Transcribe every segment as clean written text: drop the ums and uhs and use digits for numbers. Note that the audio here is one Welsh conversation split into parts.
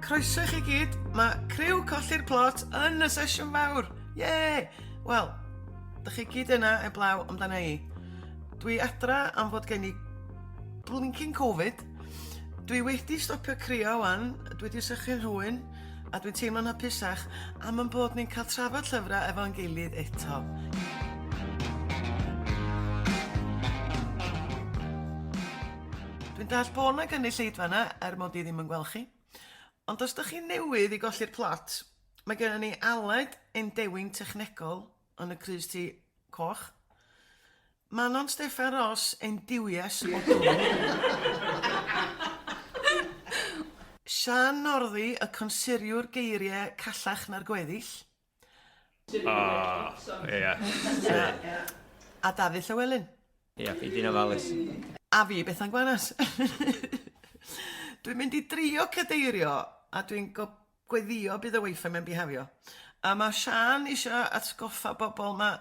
Croeso i chi gyd. Mae criw Colli'r Plot yn y sesiwn fawr. Ie! Wel, dych chi gyd yna eblaw amdana i. Dwi adra am fod gen i blinking Covid. Dwi wedi stopio crio wan, dwi wedi sychu'n rhywun, a dwi'n teimlo'n hapusach am ein bod ni'n cael trafod llyfrau efo'n gilydd eto. Dwi'n dallt bod 'na gynulleidfa 'na, er mod i ddim yn gweld chi. Ond os 'dach chi'n newydd i golli'r plot, mae gennon ni Aled ein dewin technegol yn y crys T coch, Manon Steffan Ros ein duwies o dwrn, Siân Northy y consuriwr geiriau callach na'r gweddill, O, ia. A Dafydd Llywelyn. Ia, fi di'n ofalus. A fi, Bethan Gwanas. Dwi'n mynd i drio cadeirio a dwi'n go- gweddio bydd y wifi mae'n bihafio. A mae Siân isio atgoffa bobl ma'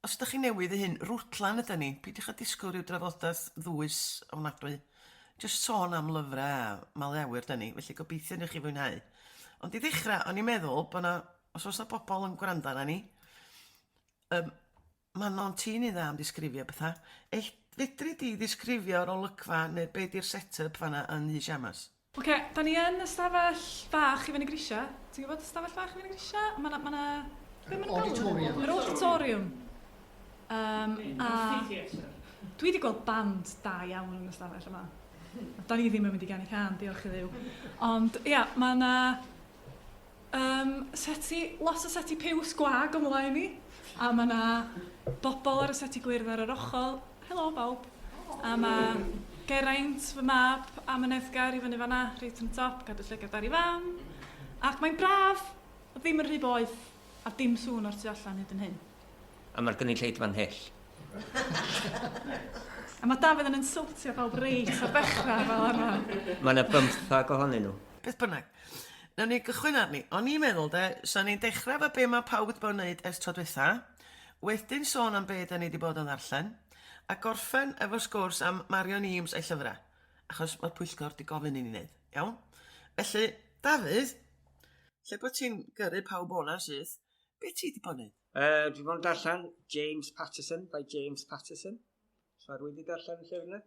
os ydych chi'n newydd i hyn, rwtlan ydan ni, peidiwch â disgwyl rhyw drafodaeth ddwys ofnadwy. Jyst sôn am lyfrau a malu awyr 'dan ni, felly gobeithio newch chi fwynhau. Ond i ddechrau, o'n i'n meddwl bod 'na Os oes 'na bobl yn gwrando arna ni, yym, Manon, ti'n un dda am ddisgrifio petha. Ell- fedri di ddisgrifio'r olygfa neu be 'di'r set-up fan'na yn Nhŷ Siamas? Ocê, da ni yn ystafell fach i fyny grisia. Ti'n gwybod ystafell fach i fyny grisia? Ma' 'na, ma' 'na... Be maen nhw'n galw? Auditorium. Yr auditorium. Um, a dwi wedi gweld band da iawn yn y stafell yma. Da ni ddim yn mynd i ganu cân, diolch i Dduw. Ond ia, mae 'na Yym, seti, lot o seti piws gwag o mlaen i, a ma' 'na bobl ar y seti gwyrdd ar yr ochr. Helo bawb. A ma' Geraint, fy mab, a Myneddgar i fyny fan'na, reit yn y top, cadw llygad ar ei fam. Ac mae'n braf, ddim yn rhy boeth, a dim sŵn o'r tu allan hyd yn hyn. A mae'r gynulleidfa'n hyll. A mae Dafydd yn insyltio pawb reit ar ddechrau fel arfer. Mae yna bymthag ohonyn nhw. Beth bynnag. Nawn ni gychwyn arni. O'n i'n meddwl de, 'sa ni'n dechrau efo be mae pawb wedi bod yn neud ers tro dwytha, wedyn sôn am be da ni wedi bod yn ddarllen, a gorffen efo sgwrs am Marion Eames a'i llyfrau, achos mae'r pwyllgor 'di gofyn i ni wneud, iawn? Felly, Dafydd, lle bod ti'n gyrru pawb o'na syth, be ti 'di bod yn neud? Yy, dwi 'di bod yn darllen James Patterson by James Patterson. Oes 'na rywun 'di darllen y llyfr yna?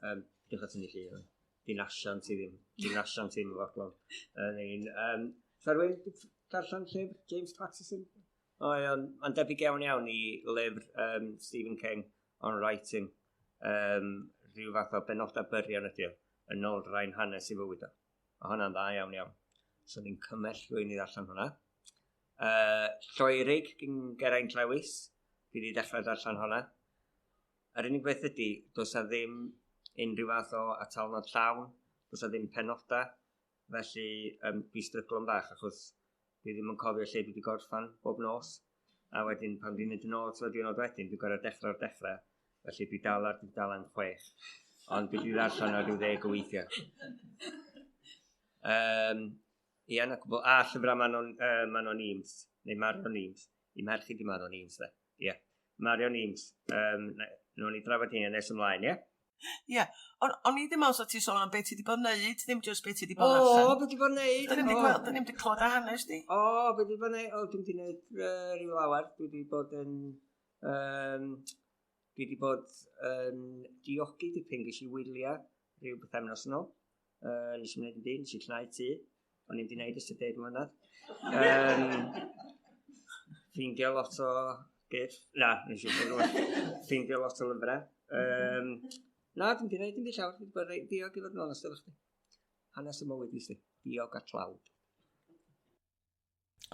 Um, diolch at tynnu llun. Di'n asiant ti ddim. Di'n asiant ti ddim yn fodlon. Yn un. Um, so rwy'n darllen llyfr James Patterson? O, iawn. Mae'n debyg iawn iawn i lyfr um, Stephen King on Writing. Um, rhyw fath o benodau byrion ydy o, yn ôl rhain hanes i fywyd o. Mae hwnna'n dda iawn iawn. So ni'n cymell rhywun i ddarllen hwnna. Uh, Lloerig gyn Geraint Lewis. Fi wedi dechrau darllen hwnna. Yr unig beth ydy, does 'na ddim unrhyw fath o atalnod llawn, does 'na ddim penodau, felly um, dwi stryglo'n bach achos dwi ddim yn cofio lle dwi wedi gorffan bob nos. A wedyn pan dwi'n mynd yn ôl at y diwrnod wedyn, dwi'n gorfod dechrau o'r dechrau, felly dwi dal ar dudalen 6. Ond dwi wedi ddarllen o rhyw ddeg o weithiau. Um, ia, na gwbl. A llyfrau Manon, uh, Manon Eames, neu Marion Eames. I merch i di Manon Eames, de. Ie. Marion Eames. Um, Nawn ni drafod hynny nes ymlaen, ie? Ie. On, o'n i ddim meddwl sa ti sôn am beth ti wedi bod yn neud, ddim jyst beth ti wedi bod allan. O, beth ti wedi bod yn neud? Da ni'n wedi gweld, da ni'n wedi clywed a hanes di. O, beth ti wedi bod yn neud? O, dwi'n wedi neud uh, rhyw lawer. Dwi wedi bod yn... Um, dwi wedi bod yn diogi dipyn, ges i wyliau rhyw bythefnos yn ôl. Uh, nes i'n gwneud yn dyn, nes i llnau tŷ. O'n i'n di wneud ers y deg mlynedd. Um, ffeindio lot o gyrff. Na, nes i ffeindio lot o lyfrau. Um, na, dwi'n di wneud dim byd llawer. Dwi'n bod reit diog i fod yn onest efo chdi. Hanes y mywyd i chdi. Diog a tlawd.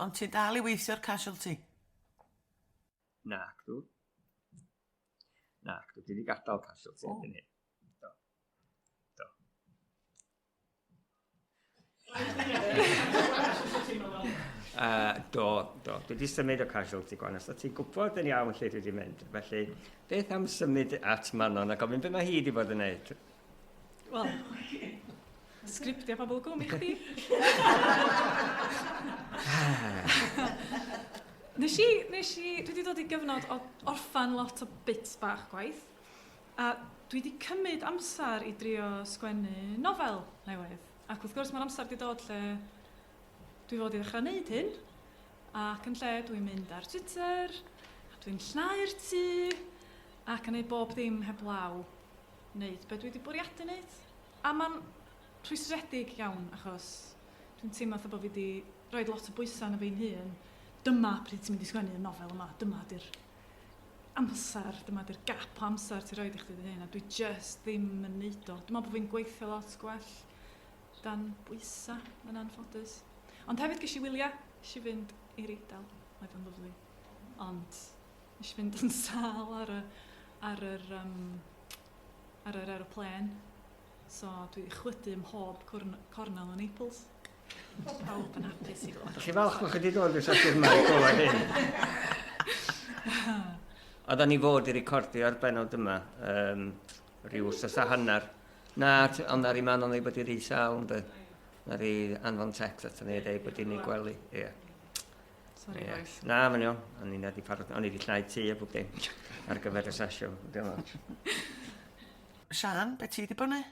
Ond ti'n dal i weithio'r casualty? Nac dw. Nac dw. Dwi wedi gadael casualty oh. erbyn hyn. Do. Do. Uh, do, do. Dwi wedi symud o casualty gwanas. A ti'n gwybod yn iawn lle dwi wedi mynd. Felly, beth am symud at Manon a gofyn beth mae hi wedi bod yn neud? Wel, sgriptiau Pobol y Cwm i chdi. nes i, nes i, dwi wedi dod i gyfnod o orffan lot o bits bach gwaith, a dwi wedi cymryd amser i drio sgwennu nofel newydd. Ac wrth gwrs mae'r amser 'di dod lle dwi fod i ddechrau wneud hyn, ac yn lle dwi'n mynd ar Twitter, a dwi'n llnau'r tŷ, ac yn neud bob dim heblaw wneud be dwi 'di bwriadu wneud. A mae'n rhwystredig iawn, achos dwi'n teimlo fatha bod fi 'di rhoid lot o bwysau arno fi'n hun, dyma pryd ti'n mynd i sgwennu y nofel yma, dyma 'di'r amser, dyma 'di'r gap o amser ti'n rhoid i chdi dy hun, a dwi jyst ddim yn neud o. Dwi'n meddwl bod fi'n gweithio lot gwell dan bwysau, yn anffodus. Ond hefyd ges i wyliau, nes i fynd i'r Eidal, oedd yn lyfli. Ond nes i fynd yn sâl ar y, ar yr, um, ar yr aeroplên. So dwi 'di chwydu ym mhob cwrn, cornel o Naples. Pawb yn hapus i glywed. Chi falch bod chi wedi dod i'r sesiwn yma i glywed hyn? Oedden ni fod i recordio'r benod yma um, rhyw wsos a hanner. Na, ond ar i Manon ei bod i rhy sâl, ynddo. Nath hi anfon text ato ni a dweud bod hi'n ei gwely. Ie. Yeah. Sorry, yeah. boys. Na, mae'n iawn. O'n i'n wedi parod, o'n i wedi llnau tŷ a bob dim ar gyfer y sesiwn. Dim ots. Sian, be ti wedi bod yn neud?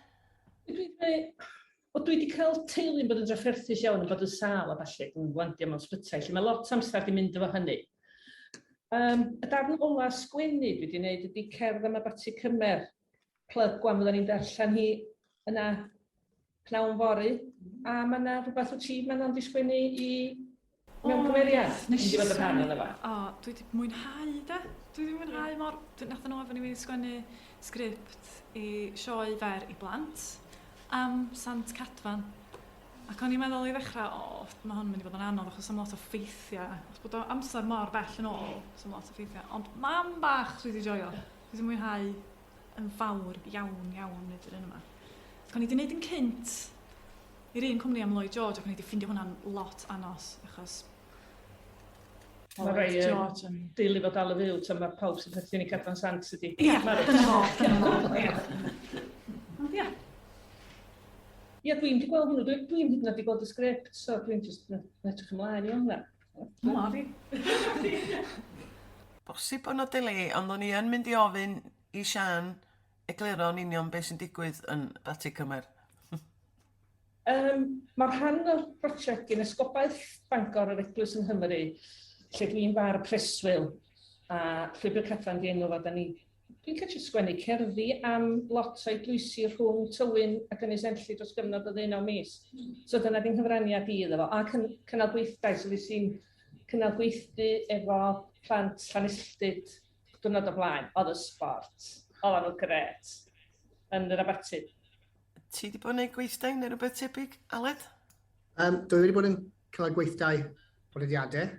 Dwi wedi Wel, dwi wedi cael teulu'n bod yn drafferthus iawn yn bod yn sâl a ballu, ac yn landio mewn ysbytai, lle mae lot o amser wedi mynd efo hynny. Um, y darn ola sgwennu dwi wedi gwneud ydy cerdd am Abaty Cymer, plug gwan fydden ni'n darllen hi yna pnawn fory, a mae yna rhywbeth wyt ti, Manon, 'di sgwennu i mewn cymeriad? Nes i fod yn rhan ohono fo. O, dwi 'di mwynhau de. Dwi 'di mwynhau mor... Nathon nhw ofyn i fi sgwennu sgript i sioe fer i blant am Sant Cadfan. Ac o'n i'n meddwl i ddechrau, o, mae hwn yn mynd i fod yn anodd achos am lot o ffeithiau. Achos bod o amser mor bell yn ôl, so lot o ffeithiau. Ond mam bach dwi 'di joio. Dwi 'di mwynhau yn fawr iawn iawn wneud yr un yma. Ac o'n i 'di wneud yn cynt i'r un cwmni am Lloyd George ac o'n i 'di ffindio hwnna'n lot anos achos Mae rhai George yn deulu fod dal y fyw, tan mae pawb sy'n perthyn i Cadfan Sant ydi. Ie, dyna fo, dyna fo, ie. Ond ie. Ie, dwi'n wedi gweld hwnnw, dwi'n dwi hyd yn oed wedi gweld y sgript, so dwi'n just yn edrych ymlaen i hwnna. Mwa fi. Bosib bod 'na delay, ond o'n i yn mynd i ofyn i Siân egluro yn union beth sy'n digwydd yn Baty Cymer. Um, mae rhan o'r prosiect gen Esgobaeth Bangor yr Eglwys yng Nghymru, lle dwi'n far preswyl, a Llwybr Cadfan di enw fo, da ni Dwi'n cael sgwennu cerddi am lot o eglwysi rhwng Tywyn ac Ynys Enlli dros gyfnod o ddeunaw mis. So dyna di'n nghyfraniad i iddo fo. A cynnal gweithdai, so fues i'n cynnal gweithdy efo plant Llanilltud diwrnod o blaen. Oedd y sbort. Oedden nhw'n grêt. Yn yr abaty. Ti 'di bod yn neud gweithdai neu rhywbeth tebyg, Aled? Um, dwi wedi bod yn cynnal gweithdai podlediadau,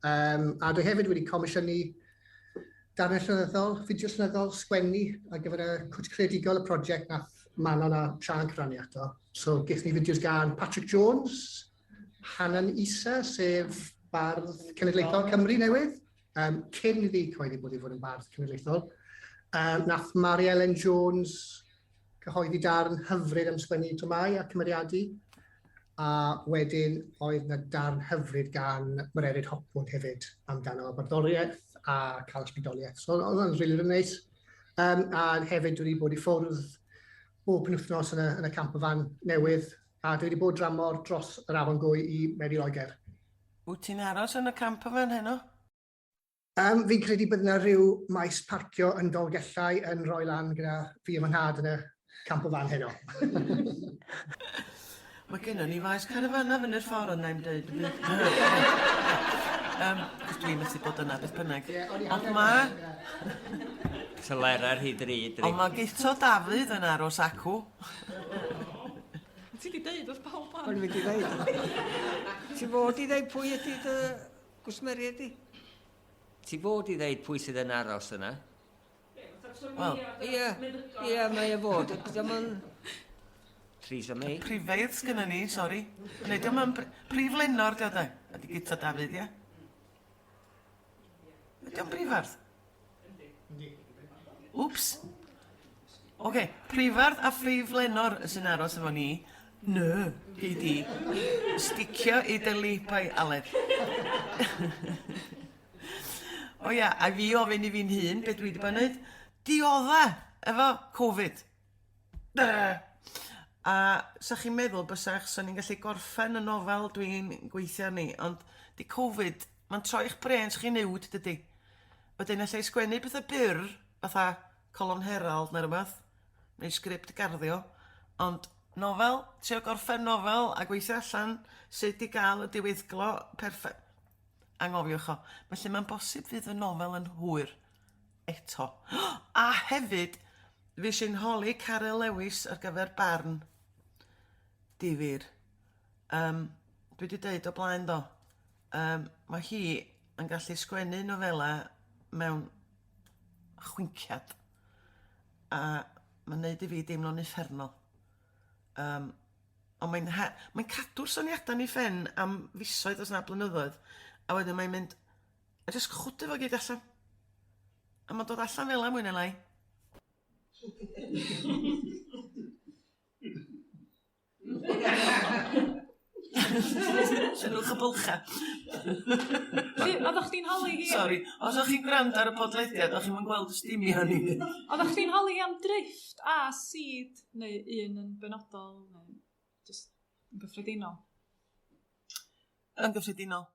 um, a dwi hefyd wedi comisiynu darnau llenyddol, fideo llenyddol, sgwennu ar gyfer y Cwt Creadigol, y prosiect nath Manon a Siân cyfrannu ato. So, gaethon ni fideos gan Patrick Jones, Hanan Isa, sef bardd cenedlaethol Cymru newydd, um, cyn iddi cyhoeddi bod ei fod yn bardd cenedlaethol. Um, nath Mary Ellen Jones cyhoeddi darn hyfryd am sgwennu dramâu a cymeriadu, a wedyn oedd na darn hyfryd gan Mererid Hopwood hefyd amdano barddoriaeth a cael ysbrydoliaeth. So oedd o'n rili really neis. Um, a hefyd dwi wedi bod i ffwrdd bob penwythnos yn y, yn y campervan newydd, a dwi wedi bod dramor dros yr afon Gwy i Meri Loegr. Wyt ti'n aros yn y campervan heno? Um, fi'n credu bydd yna rhyw maes parcio yn Dolgellau yn rhoi lan gyda fi a fy nhad yn y campervan heno. Mae gennym ni faes carafana fyny'r ffordd ond na'i'm deud dim byd. um, cos dwi'n methu bod yna beth bynnag. Ond mae... Telerau rhy ddrud. Ond mae Guto Dafydd yn aros acw. Ti 'di deud wrth pawb O'n i'n mynd i ddeud. Ti fod i ddeud pwy ydy dy gwsmeriaid di? Ti fod i ddeud pwy sydd yn aros yna? Wel, Ie, ie, mae e fod. Dim ond... Theresa May. Prifeidd sgynnon ni, sori. Neu diolch yn prif lenor, dio de. Ydy Guto Dafydd, ie? Ydy o'n brifardd? Wps. Oce, okay. prifardd a phrif lenor sy'n aros efo ni. Na, gei di. Sticio i dy lip-ai, Aled. o ia, a fi ofyn i fi'n hun be dwi wedi bod yn neud. Diodda efo Covid. A 'sa chi'n meddwl bysach 'sa ni'n gallu gorffen y nofel dwi'n gweithio arni, ond 'di Covid, mae'n troi'ch brêns chi'n uwd dydi? Wedyn alla i sgwennu petha byr, fatha Colofn Herald neu rywbeth, neu sgript garddio, ond nofel, trio gorffen nofel a gweithio allan sut i gael y diweddglo perffaith, anghofiwch o. Felly mae'n bosib fydd y nofel yn hwyr eto. A hefyd, fues i'n holi Caryl Lewis ar gyfer barn. Difyr. Um, dwi wedi deud o blaen do. Um, mae hi yn gallu sgwennu nofela mewn chwinciad. A mae'n neud i fi deimlo'n uffernol. Um, ond mae'n mae cadw'r syniadau yn ei phen am fisoedd os na blynyddoedd. A wedyn mae'n mynd, a jyst chwdu fo gyd allan. A mae'n dod allan fel 'a mwy neu lai. Llenwch y bylchau. Oeddech chdi'n holi hi? Sori, os o'ch chi'n gwrando ar y podlediad, o'ch chi'n gweld y stumio ni. Oeddech chdi'n holi am drifft a seed neu un yn benodol neu just yn gyffredinol? Yn gyffredinol.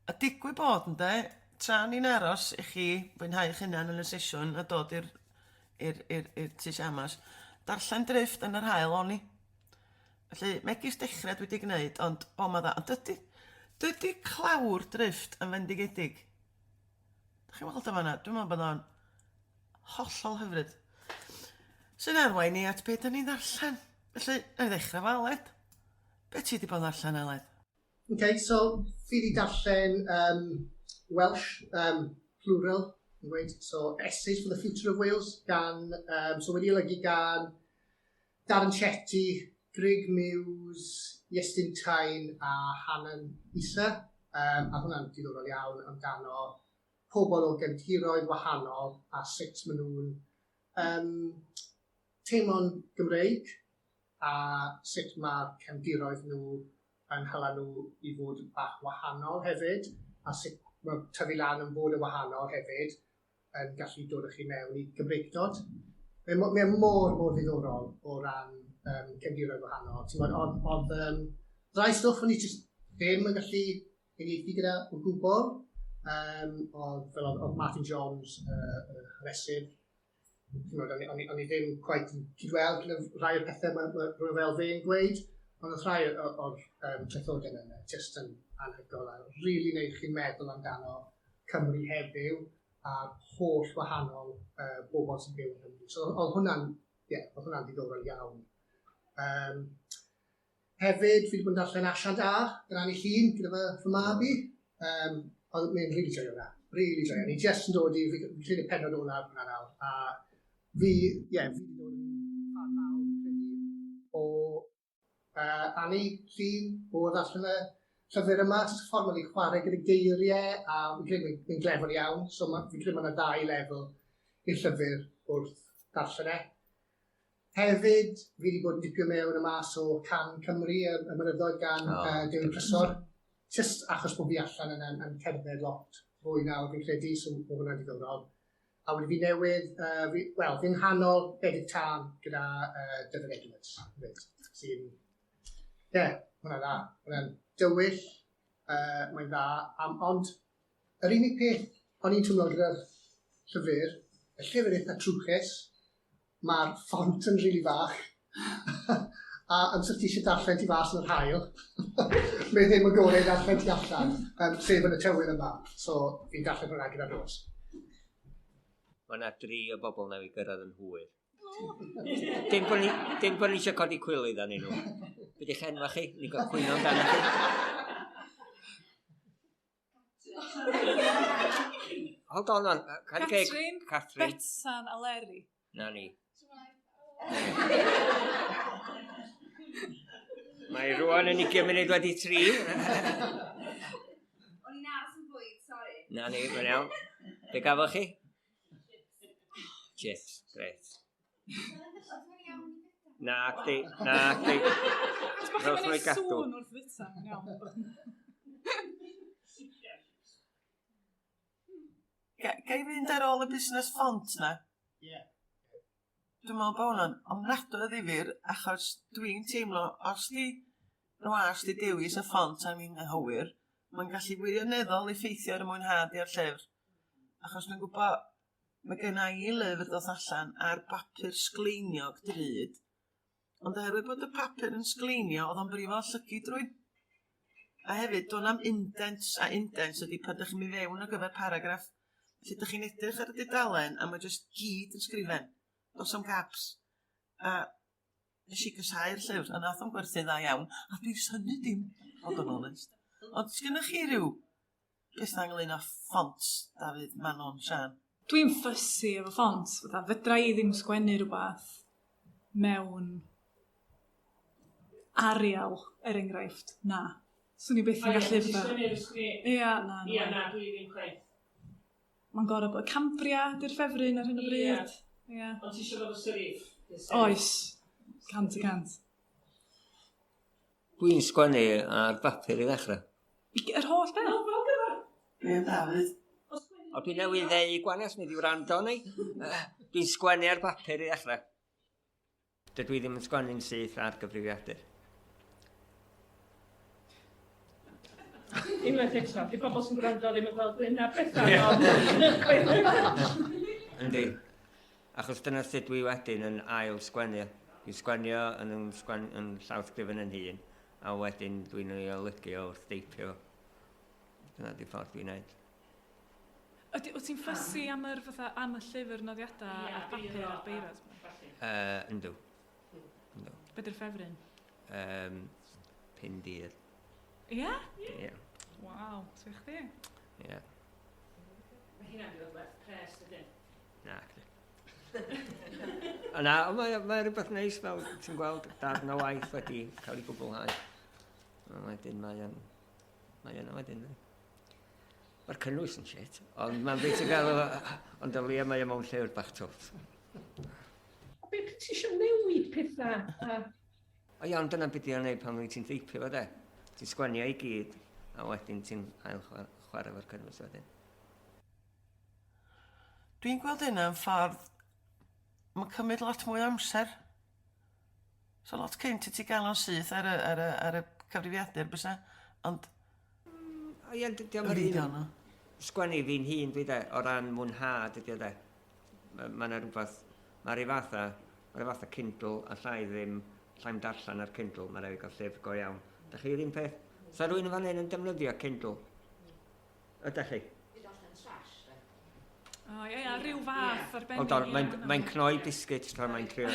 A digwydd bod ynde, tra o'n i'n aros i chi fwynhau eich hunan yn y sesiwn a dod i'r i'r i'r i'r tŷ siamas, darllen drifft yn yr haul o'n i. Felly, megis dechrau dwi 'di gneud, ond o ma' dda. Ond dydy dydy clawr drifft yn fendigedig. Dach chi'n weld o fan'na? Dwi'n meddwl bod o'n hollol hyfryd. Sy'n arwain ni at be' 'dan ni'n ddarllen. Felly, 'na i ddechrau efo Aled. Be' ti 'di bod yn ddarllen Aled? Ok, so fi 'di darllen um, Welsh, um, plural, yn gweud, so Essays for the Future of Wales, gan, um, so wedi olygu gan Darren Chetty, Greg Muse, Iestyn Tyne a Hanan Issa. Um, a hwnna'n diddorol iawn amdano pobl o gefndiroedd wahanol a sut maen nhw'n um, teimlo'n Gymreig a sut mae'r cefndiroedd nhw yn hala nhw i fod yn bach wahanol hefyd, a sut mae tyfu lan yn fod yn wahanol hefyd yn gallu dod â chi mewn i Gymreictod. Mae mae mor, mor ddiddorol o ran um, cefndiroedd wahanol. Ti'n gwbod, oedd, oedd um, rai stwff o'n i jyst ddim yn gallu uniaethu gyda o gwbl. Um, oedd, fel oedd, oedd Martin Johns, uh, hanesydd, Chimod, o'n i, o'n i, o'n i ddim quite yn cydweld gyda rhai o'r pethau mae, mae rhywun fel fe yn gweud, ond oedd rhai o'r, or, um, traethodau yna jyst yn anhygoel a rili wneud chi'n meddwl amdano Cymru heddiw a'r holl wahanol uh, bobl sy'n byw yng Nghymru. So oedd hwnna'n, ie, yeah, oedd hwnna'n ddiddorol iawn. Um, Hefyd, fi wedi bod yn darllen Asiant A gyda Annie Llun, gyda fy, fy mab i. Um, ond mae'n rili joio hwnna. Rili joio. Ni jyst yn dod i, fi credu penod olaf hwnna nawr. A fi, ie, yeah, fi wedi dod yn fan mawr, fi'n credu, o uh, Annie Llun, o ddarllen y llyfr yma. Jyst y ffordd mae'n ei chwarae gyda geiriau, a fi'n credu mae'n mae glefar iawn. So ma, fi'n credu mae yna ddau lefel i'r llyfr wrth darllen e. Hefyd, fi wedi bod yn dipio mewn y mas o Can Cymru, y, y mynyddoedd gan oh, Dewi Prysor. Just achos bod fi allan yn, yn, yn cerdded lot fwy nawr, fi'n credu, so mae hwnna'n diddorol. A wedi fi newydd, uh, fi, wel, fi'n nghanol Bedydd Tân gyda uh, Dyfed Edwards, hefyd, sy'n, ie, yeah, hwnna'n dda. Hwnna'n dywyll, uh, mae'n dda, am, ond yr unig peth o'n i'n twmlo gyda'r llyfr, y llyfr eitha trwchus, Mae'r ffont yn rili fach. a amser ti eisiau darllen ti fas yn yr haul, mae ddim yn gorau i darllen ti allan, um, sef yn y tywydd yma. So, fi'n darllen hwnna gyda'r nos. Mae yna dri o bobl newydd gyrraedd yn hwyr. Dim bod ni, dim bod ni eisiau codi cwilydd arnyn nhw. Be di'ch enwa chi? Ni'n cael cwyno amdano chi. Hold on, on. Catrin, Catrin. Betsan a Leri. Na ni. Mae rwan yn 20 munud wedi tri. O'n i'n aros yn bwyd, sori. Na ni, mae'n iawn. Be gafodd chi? Chips, gret. Na, chdi, na, chdi. Rhowch nhw i gadw. Sŵn wrth fwyta, iawn. Ga i fynd ar ôl y busnes ffont na? Ie. Yeah. Dwi'n meddwl bod hwnna'n ofnadwy o ddifyr achos dwi'n teimlo os 'di Roas 'di dewis y ffont anghywir mae'n gallu wirioneddol effeithio ar y mwynhad i o'r llyfr. Achos dwi'n gwybod mae genna i lyfr ddoth allan ar bapur sgleiniog drud ond oherwydd bod y papur yn sgleinio oedd o'n brifo llygid rywun. A hefyd do'n na'm indents a indents ydy pan dych chi'n mynd fewn ar gyfer paragraff. Felly dych chi'n edrych ar y dudalen a mae jyst gyd yn sgrifen. Does 'am gaps. A nes i gasáu'r llyfr a nath o'm gwerthu'n dda iawn a dwi'n synnu dim fod yn onest. Ond sgennoch chi ryw bethau ynglyn â ffonts, Dafydd, Manon, Siân? Dwi'n fussy efo ffonts, fatha fedra i ddim sgwennu rhywbeth mewn Arial, er enghraifft, na. Swn i byth yn gallu fatha... Sgwennu efo sgrin. Ia, na. Ia, na, dwi ddim chwaith. Mae'n gorfod bod Cambria 'di'r ffefryn ar hyn o bryd. Ia. Ond ti isio fo efo serif? Oes, 100%. Dwi'n sgwennu ar bapur i ddechrau. Yr holl beth? Be am Dafydd? O, dwi newydd ddeud gwanas, mi di wrando ni. Dwi'n sgwennu ar bapur i ddechrau. Dydw i ddim yn sgwennu'n syth ar gyfrifiadur. Unwaith eto, di pobl sy'n gwrando ddim yn gweld Gwyn a Bethan. Yndi. Achos dyna sut dwi wedyn yn ail sgwennu. Dwi'n sgwennu o yn yn sgwen- yn llawysgrifen yn hun, a wedyn dwi'n ei olygu o wrth deipio. Dyna 'di ffordd dwi'n neud. Ydy, wyt ti'n fussy am yr fatha, am y llyfr nodiadau a'r papur a'r beiros? Yndw. Yndw. Be 'di'r ffefryn? Pin Dydd. Ie? Ie. Waw, sbia chdi. Ie. Mae hynna'n mynd i fod werth pres, dydy? Na, cdi. Na, ond mae, mae rhywbeth neis fel ti'n gweld darn o waith wedi cael ei gwblhau. A wedyn mae o'n... Mae yna wedyn. Mae'r cynnwys yn shit, ond mae'n beth ti'n gael... Ond o leia mae o mewn llyfr bach twt. A be ti eisiau newid pethau? A... O iawn, dyna beth dwi'n neud pan wyt ti'n teipio fo de. Ti'n sgwennu o i gyd, a wedyn ti'n ail chwarae efo'r cynnwys wedyn. Dwi'n gweld hynna'n ffordd... Mae'n cymryd lot mwy o amser. So lot cynt i ti gael o'n syth ar y, ar y, ar y cyfrifiadur bysa. Ond... O ie, diolch yn un. Sgwennu fi'n hun dwi de, o ran mwynhad ydi o de. Mae yna rhywbeth, mae rhyw fath a, mae rhyw fath a Kindle, allai ddim, allai'm darllen ar Kindle, mae rhaid fi gael llyfr go iawn. Da chi'r un peth? Sa rhywun yn fan hyn yn defnyddio Kindle? Ydych chi? I ddarllen trash, de. O, ie, ie, rhyw fath arbennig. Hold on, mae'n mae cnoi biscuit tra mae'n trio.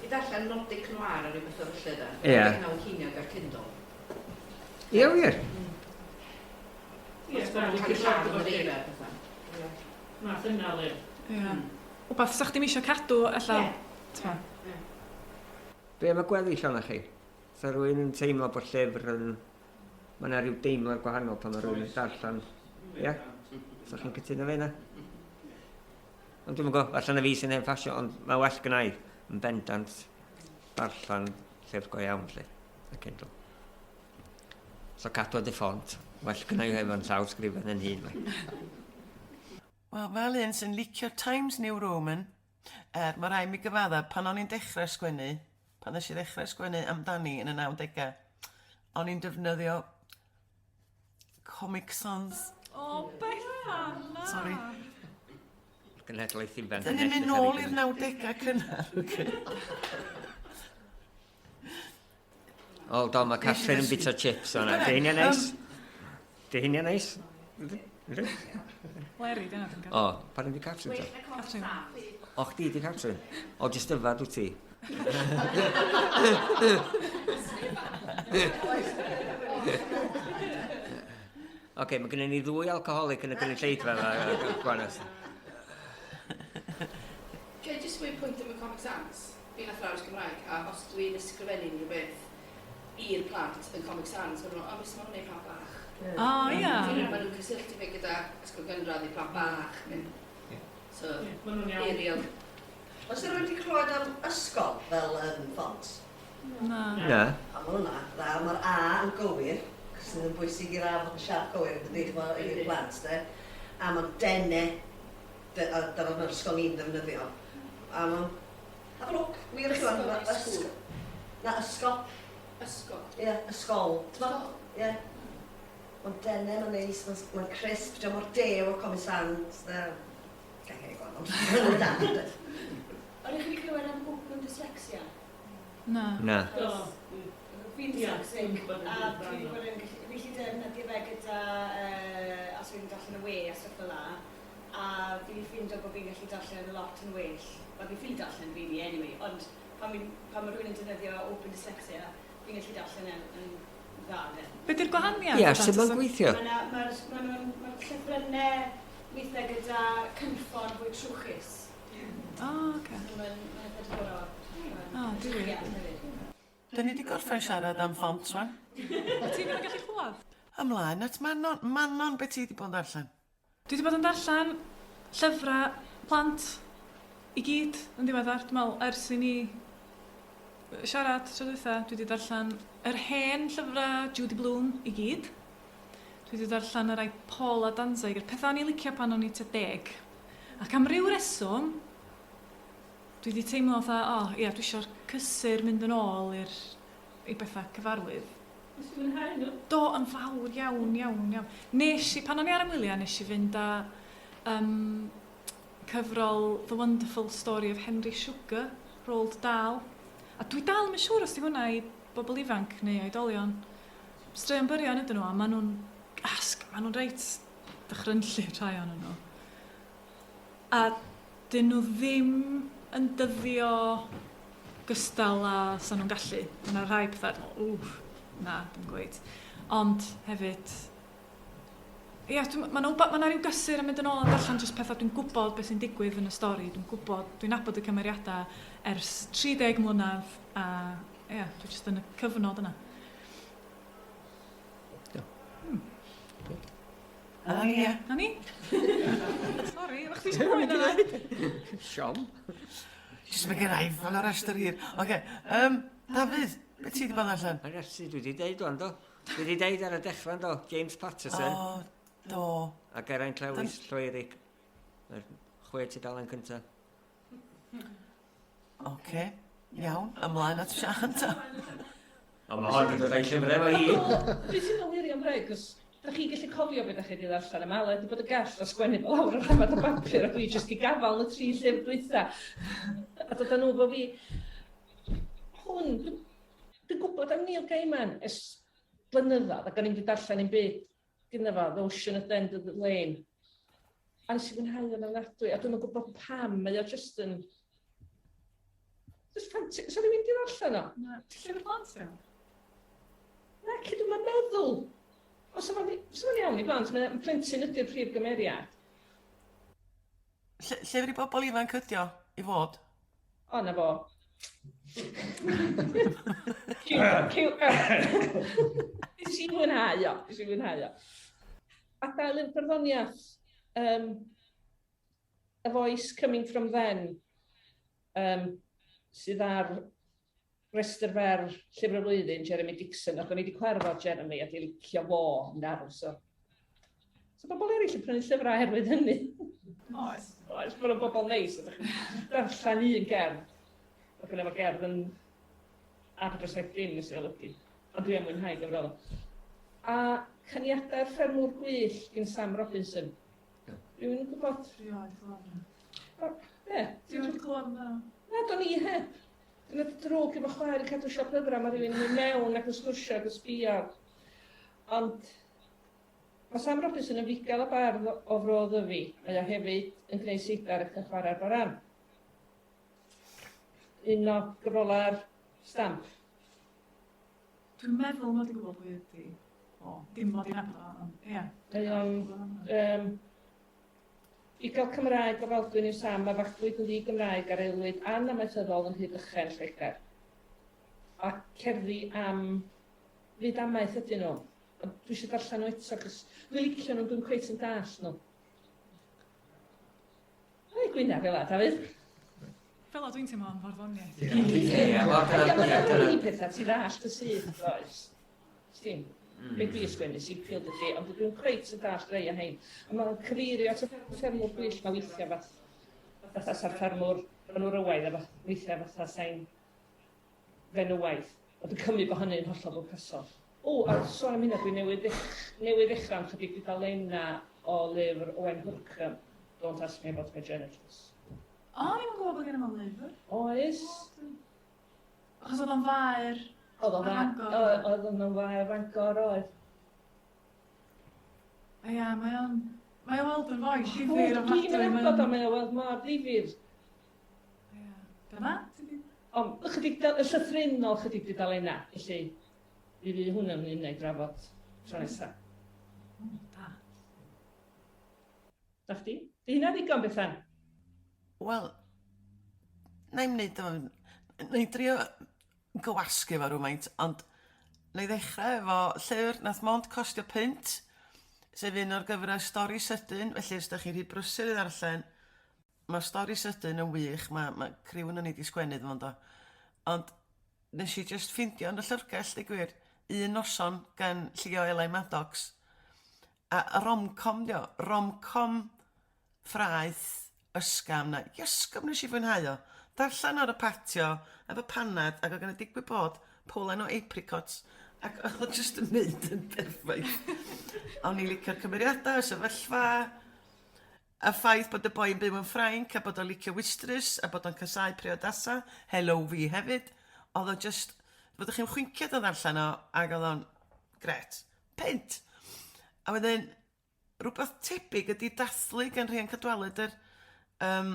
I darllen Nordic Noir a rhyw bethau felly, de. Ie. 19 ceiniog ar Kindle. Ie, wir? Ie, Cael llaw yn yr eira, pethau. Math yna o lyfr. Ie. Wbath 'sa chdi'm isio cadw, ella. Ie. Ie. Be am y gweddill ohonoch chi? Sa rhywun yn teimlo bod llyfr yn... Mae yna rhyw deimlad gwahanol pan mae rhywun yn darllen. Ie? So chi'n cytuno fe yna? Ond dwi'm yn gwybod, falle na fi sy'n hen ffasiwn, ond mae well gynna i yn bendant darllen llyfr go iawn, lle, a Kindle. So cadw dy ffont, well gynna i efo'n llaw sgrifen yn hun. Wel, fel un sy'n licio Times New Roman, er, mae rhaid mi gyfadda, pan o'n i'n dechrau sgwennu, pan nes i ddechrau sgwennu amdani yn y 90au, o'n i'n defnyddio Comic Sans. O, Bethan, na! Sori. Genhedlaeth ifanc. Dyn ni'n mynd nôl i'r 90au cynnar, oce? O, do, mae Catrin yn bita chips o'na. Di hynny'n neis? Di hynny'n neis? Leri, dyna dwi'n O, pa di Catrin ta? Catrin. O, chdi di Catrin? O, jyst yfad wyt ti? Oce, mae gennym ni ddwy alcoholic yn y gynulleidfa yma, Gwanas. Ga i jyst gwneud pwynt am y Comic Sans? Fi'n athrawes Gymraeg, a os dwi'n ysgrifennu unrhyw beth i'r plant yn Comic Sans, maen nhw'n, o, miss, ma' hwn i plant bach. O, ia. Maen nhw'n cysylltu fi gyda ysgol gynradd i plant bach. Neu, so, Ma' nhw'n iawn. Arial. Oes 'na rywun 'di clywed am ysgol fel yym ffont? Na. Na. A ma' hwnna dda, ma'r A yn gywir, 'chos sydd yn bwysig i'r A fod yn siâp gywir yndydi, ch'mo' i'r plant de. A ma'n dene. a dyma mae'r ysgol ni'n ddefnyddio. A mae'n... Have a look, wir i chi wan. Ysgol? Na, ysgol. Ysgol? Ie, yeah, ysgol. Ysgol? Ie. Yeah. Mae'n dene, mae'n neis, mae'n ma crisp, diolch mor dew o Comic Sans. Na, gael ei gwahanol. Mae'n da. Ond ych chi wedi clywed am Open Dyslexia? Na. Na. Do. Fi'n dyslexic a dwi wedi bod yn gallu, fi'n gallu defnyddio fe gyda, uh, os fi'n darllen y we a stwff fel 'na, a fi 'di ffindo bod fi'n gallu darllen lot yn well, wel fi'n ffili darllen really anyway, ond pan fi'n, pan ma' rhywun yn defnyddio Open Dyslexia, fi'n gallu darllen e yn dda de. Be di'r gwahaniaeth? Ie, sut mae'n gweithio? Mae 'na, mae'r, ma' nhw'n, mae'r llythrennau weithiau gyda cynffon fwy trwchus. O, oce. So mae'n mae'n eitha diddorol. O, difyr. Da ni 'di gorffen siarad am fonts wan. Ti ddim yn gallu clywed? Ymlaen at Manon. Manon, be ti 'di bod yn ddarllen? Dwi 'di bod yn darllen llyfrau plant i gyd yn ddiweddar. Dwi'n meddwl ers i ni siarad tro dwytha, dwi 'di darllen yr hen llyfrau Judy Blume i gyd. Dwi 'di darllen y rhai Paula Danzig, y pethau o'n i'n licio pan o'n i tua deg. Ac am ryw reswm, dwi 'di teimlo fatha, o ia, dwi eisiau'r cysur mynd yn ôl i'r i bethau cyfarwydd. Nes ti fwynhau nhw? Do, yn fawr iawn, iawn, iawn. Nes i, pan o'n i ar 'y ngwyliau, nes i fynd â um, cyfrol The Wonderful Story of Henry Sugar, Roald Dahl. A dwi dal ddim yn siŵr os 'di hwnna i bobl ifanc neu oedolion. Straeon byrion ydyn nhw, a maen nhw'n asg, maen nhw'n reit dychrynllyd rhai ohonyn nhw. A 'dyn nhw ddim yn dyddio gystal â 'sa nhw'n gallu. Ma' 'na rhai petha dwi'n meddwl, ww, na, dim cweit. Ond hefyd, ia, dwi'n ma' 'na wba- ma' 'na ryw gysur yn mynd yn ôl a darllen jyst petha dwi'n gwybod beth sy'n digwydd yn y stori, dwi'n gwybod, dwi'n nabod y cymeriadau ers 30 mlynedd a ia, dwi jyst yn y cyfnod yna. A ie. Na ni? Sori, o'ch ti eisiau mwy na Siom. Jyst mae gen i fel ar restr hir. Oce, um, Dafydd, beth ti wedi bod allan? Mae'n restr dwi wedi deud o'n do. Dwi wedi deud ar y dechrau do, James Patterson. O, do. A Geraint Lewis, Lloerig. Mae'r chwe tudalen cyntaf. Oce, iawn, ymlaen at Sian ta. O, mae hon yn dod â'i llyfr efo hi. Dwi'n teimlo'n wirion breg, cos da chi'n gallu cofio beth da chi wedi ddarllen, a mae Aled wedi bod yn gall o sgwennu fo lawr ar rhamad o bapur, a dwi jyst 'di gafal yn y tri llyfr dwytha. A dod â nhw fo fi. Hwn, dwi'n dwi gwybod am Neil Gaiman ers blynyddoedd, ac o'n i'n wedi darllen un byd gyda fo, The Ocean at the End of the Lane. A nes i fwynhau o'n ofnadwy, a dwi'm yn gwybod pam, mae o jyst yn... Just ffanti... So rhywun di ddarllen o? Na, ti llyfr plant iawn? Na, ci dwi'm yn meddwl. Os o'n iawn i blant, mae'n plentyn ydy'r prif gymeriad. Llyfr i bobl ifanc ydi o, i fod? O, na fo. Cute, cute. Nes i fwynhau o, nes i fwynhau o. A dal i'r barddoniaeth, um, A Voice Coming From Then, um, sydd ar restr fer Llyfr y Flwyddyn, Jeremy Dixon, ac o'n i wedi cwarfod Jeremy a di licio fo yn arw, so. So bobl eraill yn prynu llyfrau oherwydd hynny. Oes. Oes, bod nhw'n bobl neis. Ydych chi'n darllen un gerdd, ac yn efo gerdd yn ar dros dim nes i olygu. Ond dwi am mwynhau gyfrol. A Caniadau'r Ffermwr Gwyllt gen Sam Robinson. Rhywun yn gwybod? Rioed clywed amdano. Ie. Rioed clywed amdano. Na, do'n i heb. Dyna drwg efo chwaer i cadw siop lyfrau, mae rhywun yn mynd mewn ac yn sgwrsio ac yn sbio. Ond mae Sam Robinson yn fugail a bardd o Fro Ddyfi. Mae o hefyd yn gwneud seidar ac yn chwarae'r baran. Un o gyfrolau'r stamp. Dwi'n meddwl mod i'n gwybod pwy ydi o. Dim mod i'n nabod o, ond ie. Mae o'n um, fugail Cymraeg o Faldwyn yw Sam a fachwyd yn ddi-Gymraeg ar aelwyd anamaethyddol yn Rhydychen, Lloegr. A cerddi am fyd amaeth ydyn nhw. Ond dwi eisiau darllen nhw eto, cos dwi'n licio nhw, dwi'n cweit yn dallt nhw. Ai, Gwynaf fel 'a, Dafydd. Fel 'a dwi'n teimlo am farddoniaeth. Ie, wel, dyna... Ie, mae'n rhai pethau ti ddallt y syth, does? Dim. Mm. Be dwi'n sgwennu Seafield ydy, ond dwi'n cweit yn dallt rei o hein. A mae'n cyfeirio at y ffermwr gwyllt ma weithiau fath, fatha sa'r ffermwr fenwrywaidd a fath, weithiau fatha sain fenywaidd. Ond dwi'n cymryd bod hynny'n hollol bwrpasol. O, a sôn am hynna, dwi newydd, ddech, newydd ddechrau am chydig dudalennau o lyfr Owen Hurcum, Don't Ask Me About My Genitals. O, ni'n gwybod bod gen i lyfr. Oes. Achos oedd o'n faer Oedd o'n faer, oedd o'n faer Bangor, oedd. Ia, mae o'n... Mae o'n weld yn foi difyr ofnadwy. Dwi'n meddwl bod o'n mae o'n weld mor ddifyr. Ia. Dyna? Ond ychydig, y llythrennol chydig dudalennau, felly mi fydd hwnna'n un i drafod tro nesaf. O, da. Na chdi? Di hynna ddigon, Bethan? Wel, na i'm wneud o... Na i drio gywasgu fo rhywfaint, ond na i ddechrau efo llyfr nath mond costio punt, sef un o'r gyfres Stori Sydyn, felly os da chi'n rhy brysur i ddarllen, mae Stori Sydyn yn wych, mae, mae criw yn ni 'di sgwennu iddo fo yndo. Ond nes i jyst ffindio yn y llyfrgell, deud gwir, un noson gan Llio Elai Maddox. A rom-com 'di o, rom-com ffraeth, ysgafn a iesgob nes i fwynhau o. Darllen ar y patio efo panad ac oedd gynna digwydd bod powlen o apricots ac oedd o jyst yn mynd yn perffaith. O'n i'n licio'r cymeriadau, y sefyllfa, y ffaith bod y boi yn byw yn Ffrainc a bod o'n licio wystrys a bod o'n casáu priodasa, hello fi hefyd. Oedd o jyst, fyddwch chi'n chwinciad o ddarllen o ac oedd o'n grêt. Punt! A wedyn, rhywbeth tebyg ydy dathlu gan Rhian Cadwaladr. Yym,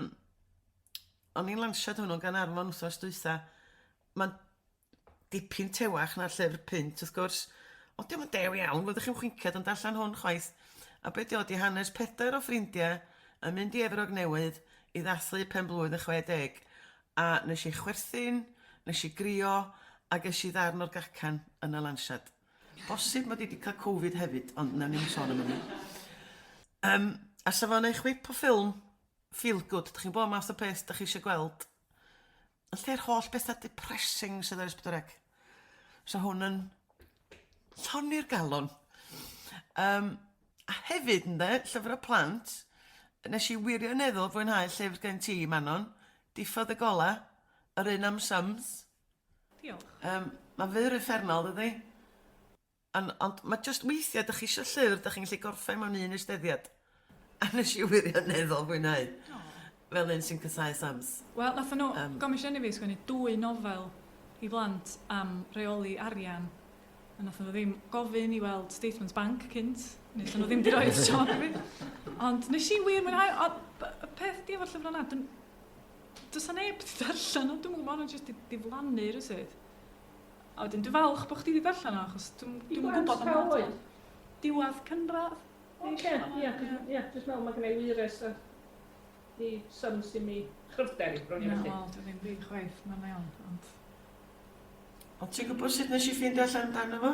o'n i'n lansiad hwnnw gan Arfon wythnos dwytha. Mae'n dipyn tewach na'r llyfr punt, wrth gwrs. Ond dio'm yn dew iawn, fyddwch chi'm chwinciad yn darllen hwn chwaith. A be' 'di o 'di hanes pedair o ffrindiau yn mynd i Efrog Newydd i ddathlu pen-blwydd y 60. A nes i chwerthin, nes i grio, a ges i ddarn o'r gacan yn y lansiad. Bosib mod i 'di cael Covid hefyd, ond nawn ni'm sôn am hynny. Yym, a 'sa fo'n neu' chwip o ffilm feel good, dych chi'n gwybod math o peth dych chi eisiau gweld. Yn lle'r holl bethau depressing sydd ar S4C. So hwn yn llonni'r galon. Um, a hefyd, ynde, llyfrau plant, nes i wirioneddol fwynhau llyfr gen ti, Manon, Diffodd y Gola, yr un am Sums. Diolch. Yym, mae'n fyr uffernol, dydi? Ond, ond mae jyst weithiau, dych chi eisiau llyfr, dych chi'n gallu gorffen mewn un eisteddiad. A nes i wirioneddol fwynhau. Oh. Fel un sy'n casáu Sams. Wel, nathon nhw um, gomisiynu fi sgwennu dwy nofel i blant am reoli arian. A nathon nhw ddim gofyn i weld statements banc cynt, neu allan nhw ddim di rhoi job i fi. Ond nes i wir mwynhau, ond y peth ydi efo'r llyfrau yna, Does 'na neb 'di darllen o, dwi'm yn gwybod, ma' jyst 'di diflannu rywsut. A wedyn dwi'n falch bod chdi 'di darllen o, achos dwi'm dwi'm yn gwybod am lot o... Diwedd cynradd. Oce, ia, ia, jyst meddwl mae gynna i wyres a di sums dim i chryfder i bron i felly. Na, wel, dwi ddim fi chwaith, mae'n iawn, ond... Ond ti'n gwybod sut nes i ffeindio allan amdano fo?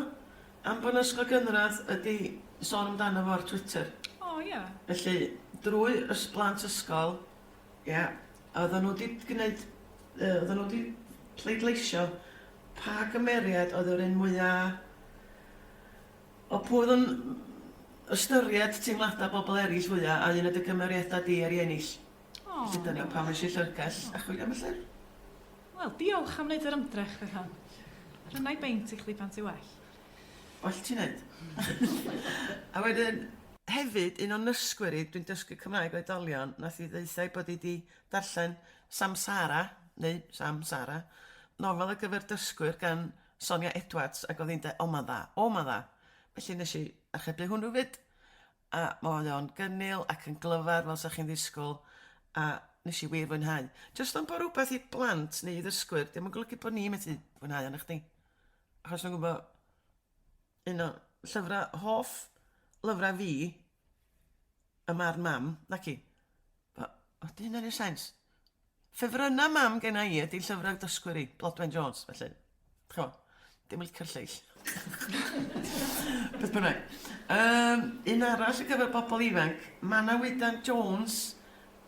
Am bod 'na ysgol gynradd ydi sôn amdano fo ar Twitter. O, ia. Felly, drwy ys- blant ysgol, Ia, a oedden nhw 'di gwneud, yy oedden nhw 'di pleidleisio pa gymeriad oedd yr un mwya... o pwy oedd yn ystyried teimladau bobl eraill fwya, a un o dy gymeriadau di ar i ennill. O. Felly dyna pam es i llyfrgell a chwilio am y llyfr. Wel, diolch am wneud yr ymdrech, Bethan. Rhynna i beint i chdi pan ti well. Well ti wneud. A wedyn, hefyd, un o'n nysgwyr i, dwi'n dysgu Cymraeg oedolion, nath hi ddeutha i bod hi 'di darllen Samsara, neu Sam Sara, nofel ar gyfer dysgwyr gan Sonia Edwards, ac oedd hi'n deud, o mae'n dda, o mae'n dda. Felly nes i archebu hwnnw 'fyd, a mae o'n gynnil ac yn glyfar fel 'sa chi'n ddisgwyl, a nes i wir fwynhau. Jyst am bod rhywbeth i blant neu i ddysgwyr, 'di o'm yn golygu bod ni methu fwynhau o, nachdi? Achos dwi'n gwybod un o llyfrau, hoff lyfrau fi, Y Marn Mam, naci? O, o, 'di hynna'n neud sense? Ffefrynnau mam genna i ydi llyfrau dysgwyr i, Blodwen Jones, felly, ch'mo', dim yn licio'r lleill. Beth bynnag. Yym, un arall ar gyfer bobl ifanc, Manawydan Jones,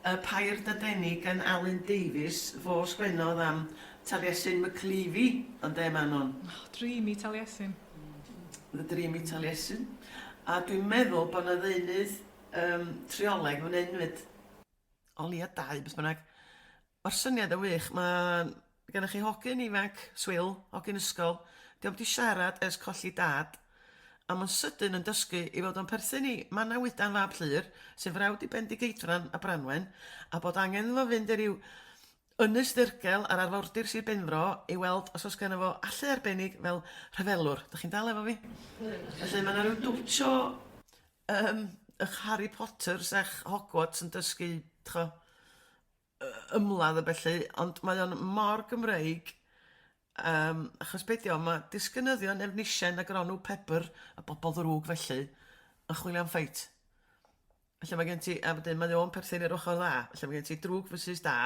Y Pair Dadeni gan Alun Davies, fo sgwennodd am Taliesin McLeavey, ynde Manon? Oh, dreamy Taliesin. The Dream i Taliesin. A dwi'n meddwl bod 'na ddeunydd yym trioleg fan hyn 'fyd. O leia dau beth bynnag. Ma'r syniad yn wych, ma' gennych chi hogyn ifanc swil, hogyn ysgol, 'di o'm 'di siarad ers colli dad, a ma'n sydyn yn dysgu 'i fod o'n perthyn i Manawydan fab Llŷr, sy'n frawd i Bendigeidfran a Branwen, a bod angen iddo fo fynd i ryw ynys ddirgel ar arfordir Sir Benfro i weld os oes gynno fo allu arbennig fel rhyfelwr. Dach chi'n dal efo fi? Felly ma' 'na ryw dwtsh o yym 'ych Harry Potters a'ch Hogwarts yn dysgu t'cho' ymladd a bellu ond mae o'n mor Gymreig yym achos be' 'di o ma' disgynyddion Efnisien a Gronw Pebr a bobol ddrwg felly yn chwilio am ffeit. Felly mae gen ti a wedyn mae o'n perthyn i'r ochor dda felly mae gen ti drwg versus da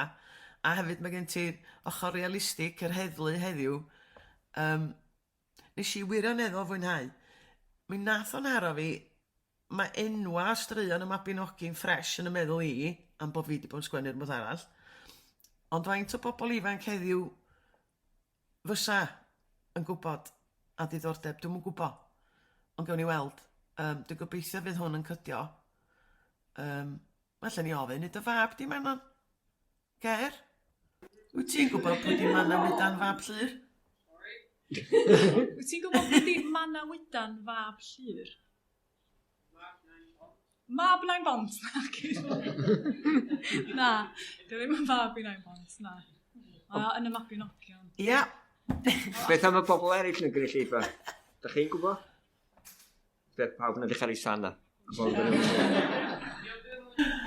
a hefyd mae gen ti ochor realistig yr heddlu heddiw yym Nes i wirioneddol fwynhau. Mi nath o nharo fi, mae enwa a straeon y Mabinogi'n ffresh yn y meddwl i, am bod fi 'di bod yn sgwennu rhywbeth arall, ond faint o bobl ifanc heddiw fysa yn gwybod a diddordeb, dwi'm yn gwybod, ond gawn ni weld. Yym, dwi'n gobeithio fydd hwn yn cydio. Yym, well ni ofyn i dy fab di, Manon. Ger? Wyt ti'n gwybod pwy di Manawydan fab Llŷr? Wyt ti'n gwybod pwy di Manawydan fab Llŷr? Mab Nain Bont, na. Na, dwi ddim yn fab i Nain Bont, na. Mae o yn y Mabinogion. Ia. Beth am y bobl eraill yn y gynulleidfa? Da chi'n gwybod? Beth pawb yn edrych ar ei sana.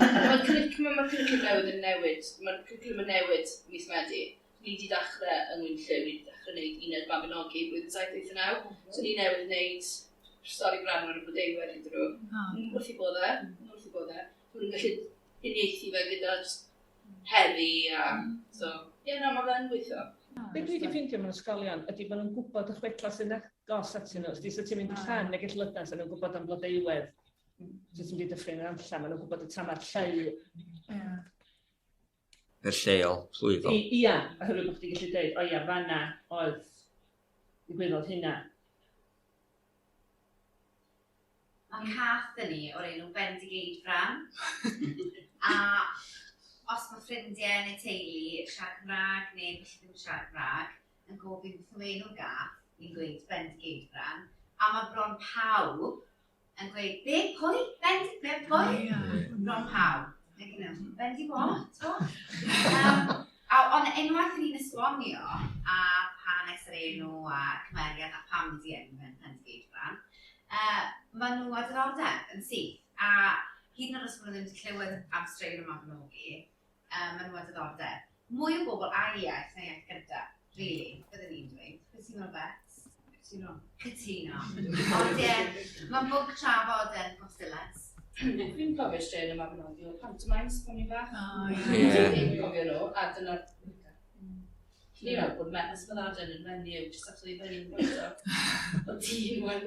Mae'r cwricwlwm, mae'r cwricwlwm newydd yn newid. Mae'r cwricwlwm yn newid mis Medi. Ni wedi dechrau yng Ngwynllyw, ni wedi dechrau gwneud uned Mabinogi blwyddyn 7, 8 a 9. So ni newydd wneud stori Branwen y Blodeuwedd iddyn nhw. Oh. Wrth i bod e, wrth i bod e. Dwi'n gallu uniaethu fe gyda just heddi a... So, ie, yeah, na, mae fe'n gweithio. Be dwi wedi ffeindio mewn ysgolion ydy bod nhw'n gwybod y chwedlau sy'n agos atyn nhw. Os ti'n mynd i llan neu Gellilydan, so nhw'n gwybod am Blodeuwedd. Os ti'n mynd i Dyffryn Nantlle, maen nhw'n gwybod y tamad lleu. Yeah. Y lleol, plwyfol. Ia, oherwydd bod chdi'n gallu dweud, o ia, fanna oedd ddigwyddodd hynna. Mae cath 'da ni o'r enw Bendigeidfran. a os mae ffrindiau neu teulu siarad Cymraeg neu felly ddim yn siarad Cymraeg yn gofyn beth yw enw'r gath, ni'n gweud Bendigeidfran. A mae bron pawb yn gweud, be, pwy? Bendi, be, pwy? Yeah. Bron pawb. Like, you know, Bendy what? What? A, ond unwaith i ni'n esbonio a hanes yr enw a cymeriad a pam wedi enw fe'n Bendigeidfran, uh, maen nhw â diddordeb yn syth. A hyd yn oed os maen nhw ddim wedi clywed am straeon y Mabinogi, uh, maen nhw â diddordeb. Mwy o bobl ail iaith na iaith gyntaf, really, byddwn i'n dweud. Beth ti'n meddwl, Bet? Cytuno. Cytuno. Ond ie, mae'n bwnc trafod yn Pontystilas. Dwi'n cofio straeon y Mabinogi o'r pantomimes pan ni'n fach. Oh, ie. Ie. Dwi'n cofio nhw, a dyna... Ni'n meddwl bod Ysmyddadyn yn menyw, jyst achos oedd hi fyny'n gweithio. O dyn wedd.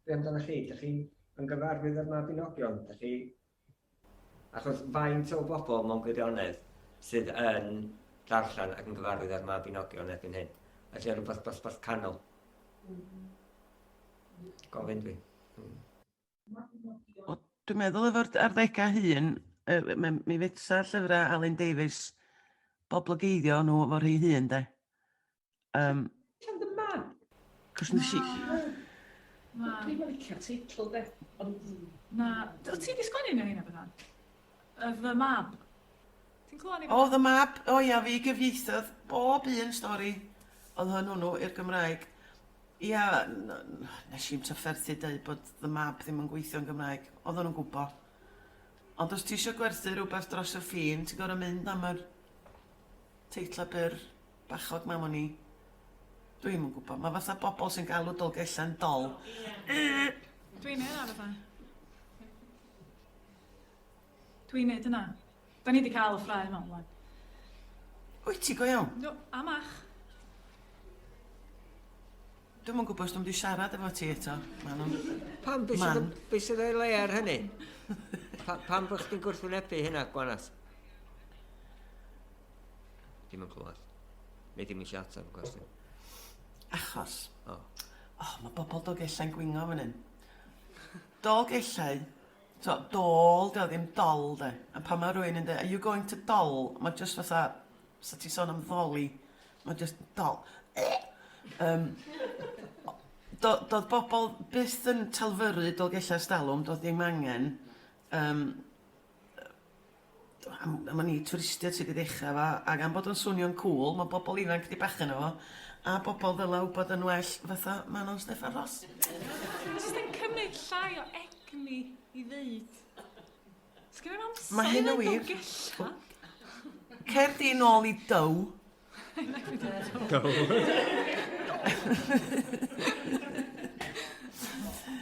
Be amdanoch chi? Dych chi yn gyfarwydd â'r Mabinogion? Dych chi... Achos faint o bobl mewn gwirionedd sydd yn darllen ac yn gyfarwydd â'r Mabinogion erbyn hyn? Felly rhywbeth dosbarth canol. Gofyn dwi. O, dwi'n meddwl efo'r arddegau hŷn, yy, mi fetsa llyfrau Alun Davies boblogeiddio nhw efo rhai hŷn, de. Allan the man. Cos nes i... Na. Dwi'n yn licio'r teitl, de. Ond... Na. O, ti di sgwennu un o heina, Bethan? The Mab. Ti'n clywed ni? O, The Mab. O ia, fi gyfieithodd bob un stori oedd hwn hwnnw i'r Gymraeg. Ia, nes i'm trafferthu deud bod The Mab ddim yn gweithio'n Gymraeg. Oedden nhw'n gwybod. Ond os ti eisiau gwerthu rhywbeth dros y ffin, ti'n gorfod mynd am yr teitlau byr bachog 'ma am wn i. Dwi'm yn gwybod. Mae fatha bobl sy'n galw Dolgellau yn dol. Dwi'n neud hynna fatha. Dwi'n neud hynna. Da ni wedi cael y ffrae yma blaen. Wyt ti go iawn? No, a mach. Dwi'm yn gwybod os dwi'n mynd i siarad efo ti eto. Manon. Pam, beth sydd, be sydd o'i le ar hynny? Pa, pam bod chdi'n gwrthwynebu hynna, Gwanas? Dim yn clywed. Neu dim eisiau ateb y cwestiwn. Achos. O. Oh, mae bobl Dolgellau'n gwingo fan hyn. Dolgellau, so, dol, dio ddim dol, de. A pan mae rhywun yn dweud, are you going to dol? Mae just fatha, sa ti sôn am ddoli, mae just dol. Um, do, doedd bobl byth yn talfyru Dolgellau stalwm, doedd ddim angen. Um, am, am ni twristiaid sydd wedi dechrau fo, ac am bod o'n swnio'n cŵl, mae bobl ifanc wedi bachu yno fo, a bobl ddylai wybod yn well fatha Manon Steffan Ros. Mae jyst yn cymryd llai o egni i ddeud. Sgynna i'm amser Mae hyn yn wir. Cer di nôl i Dow. Dow.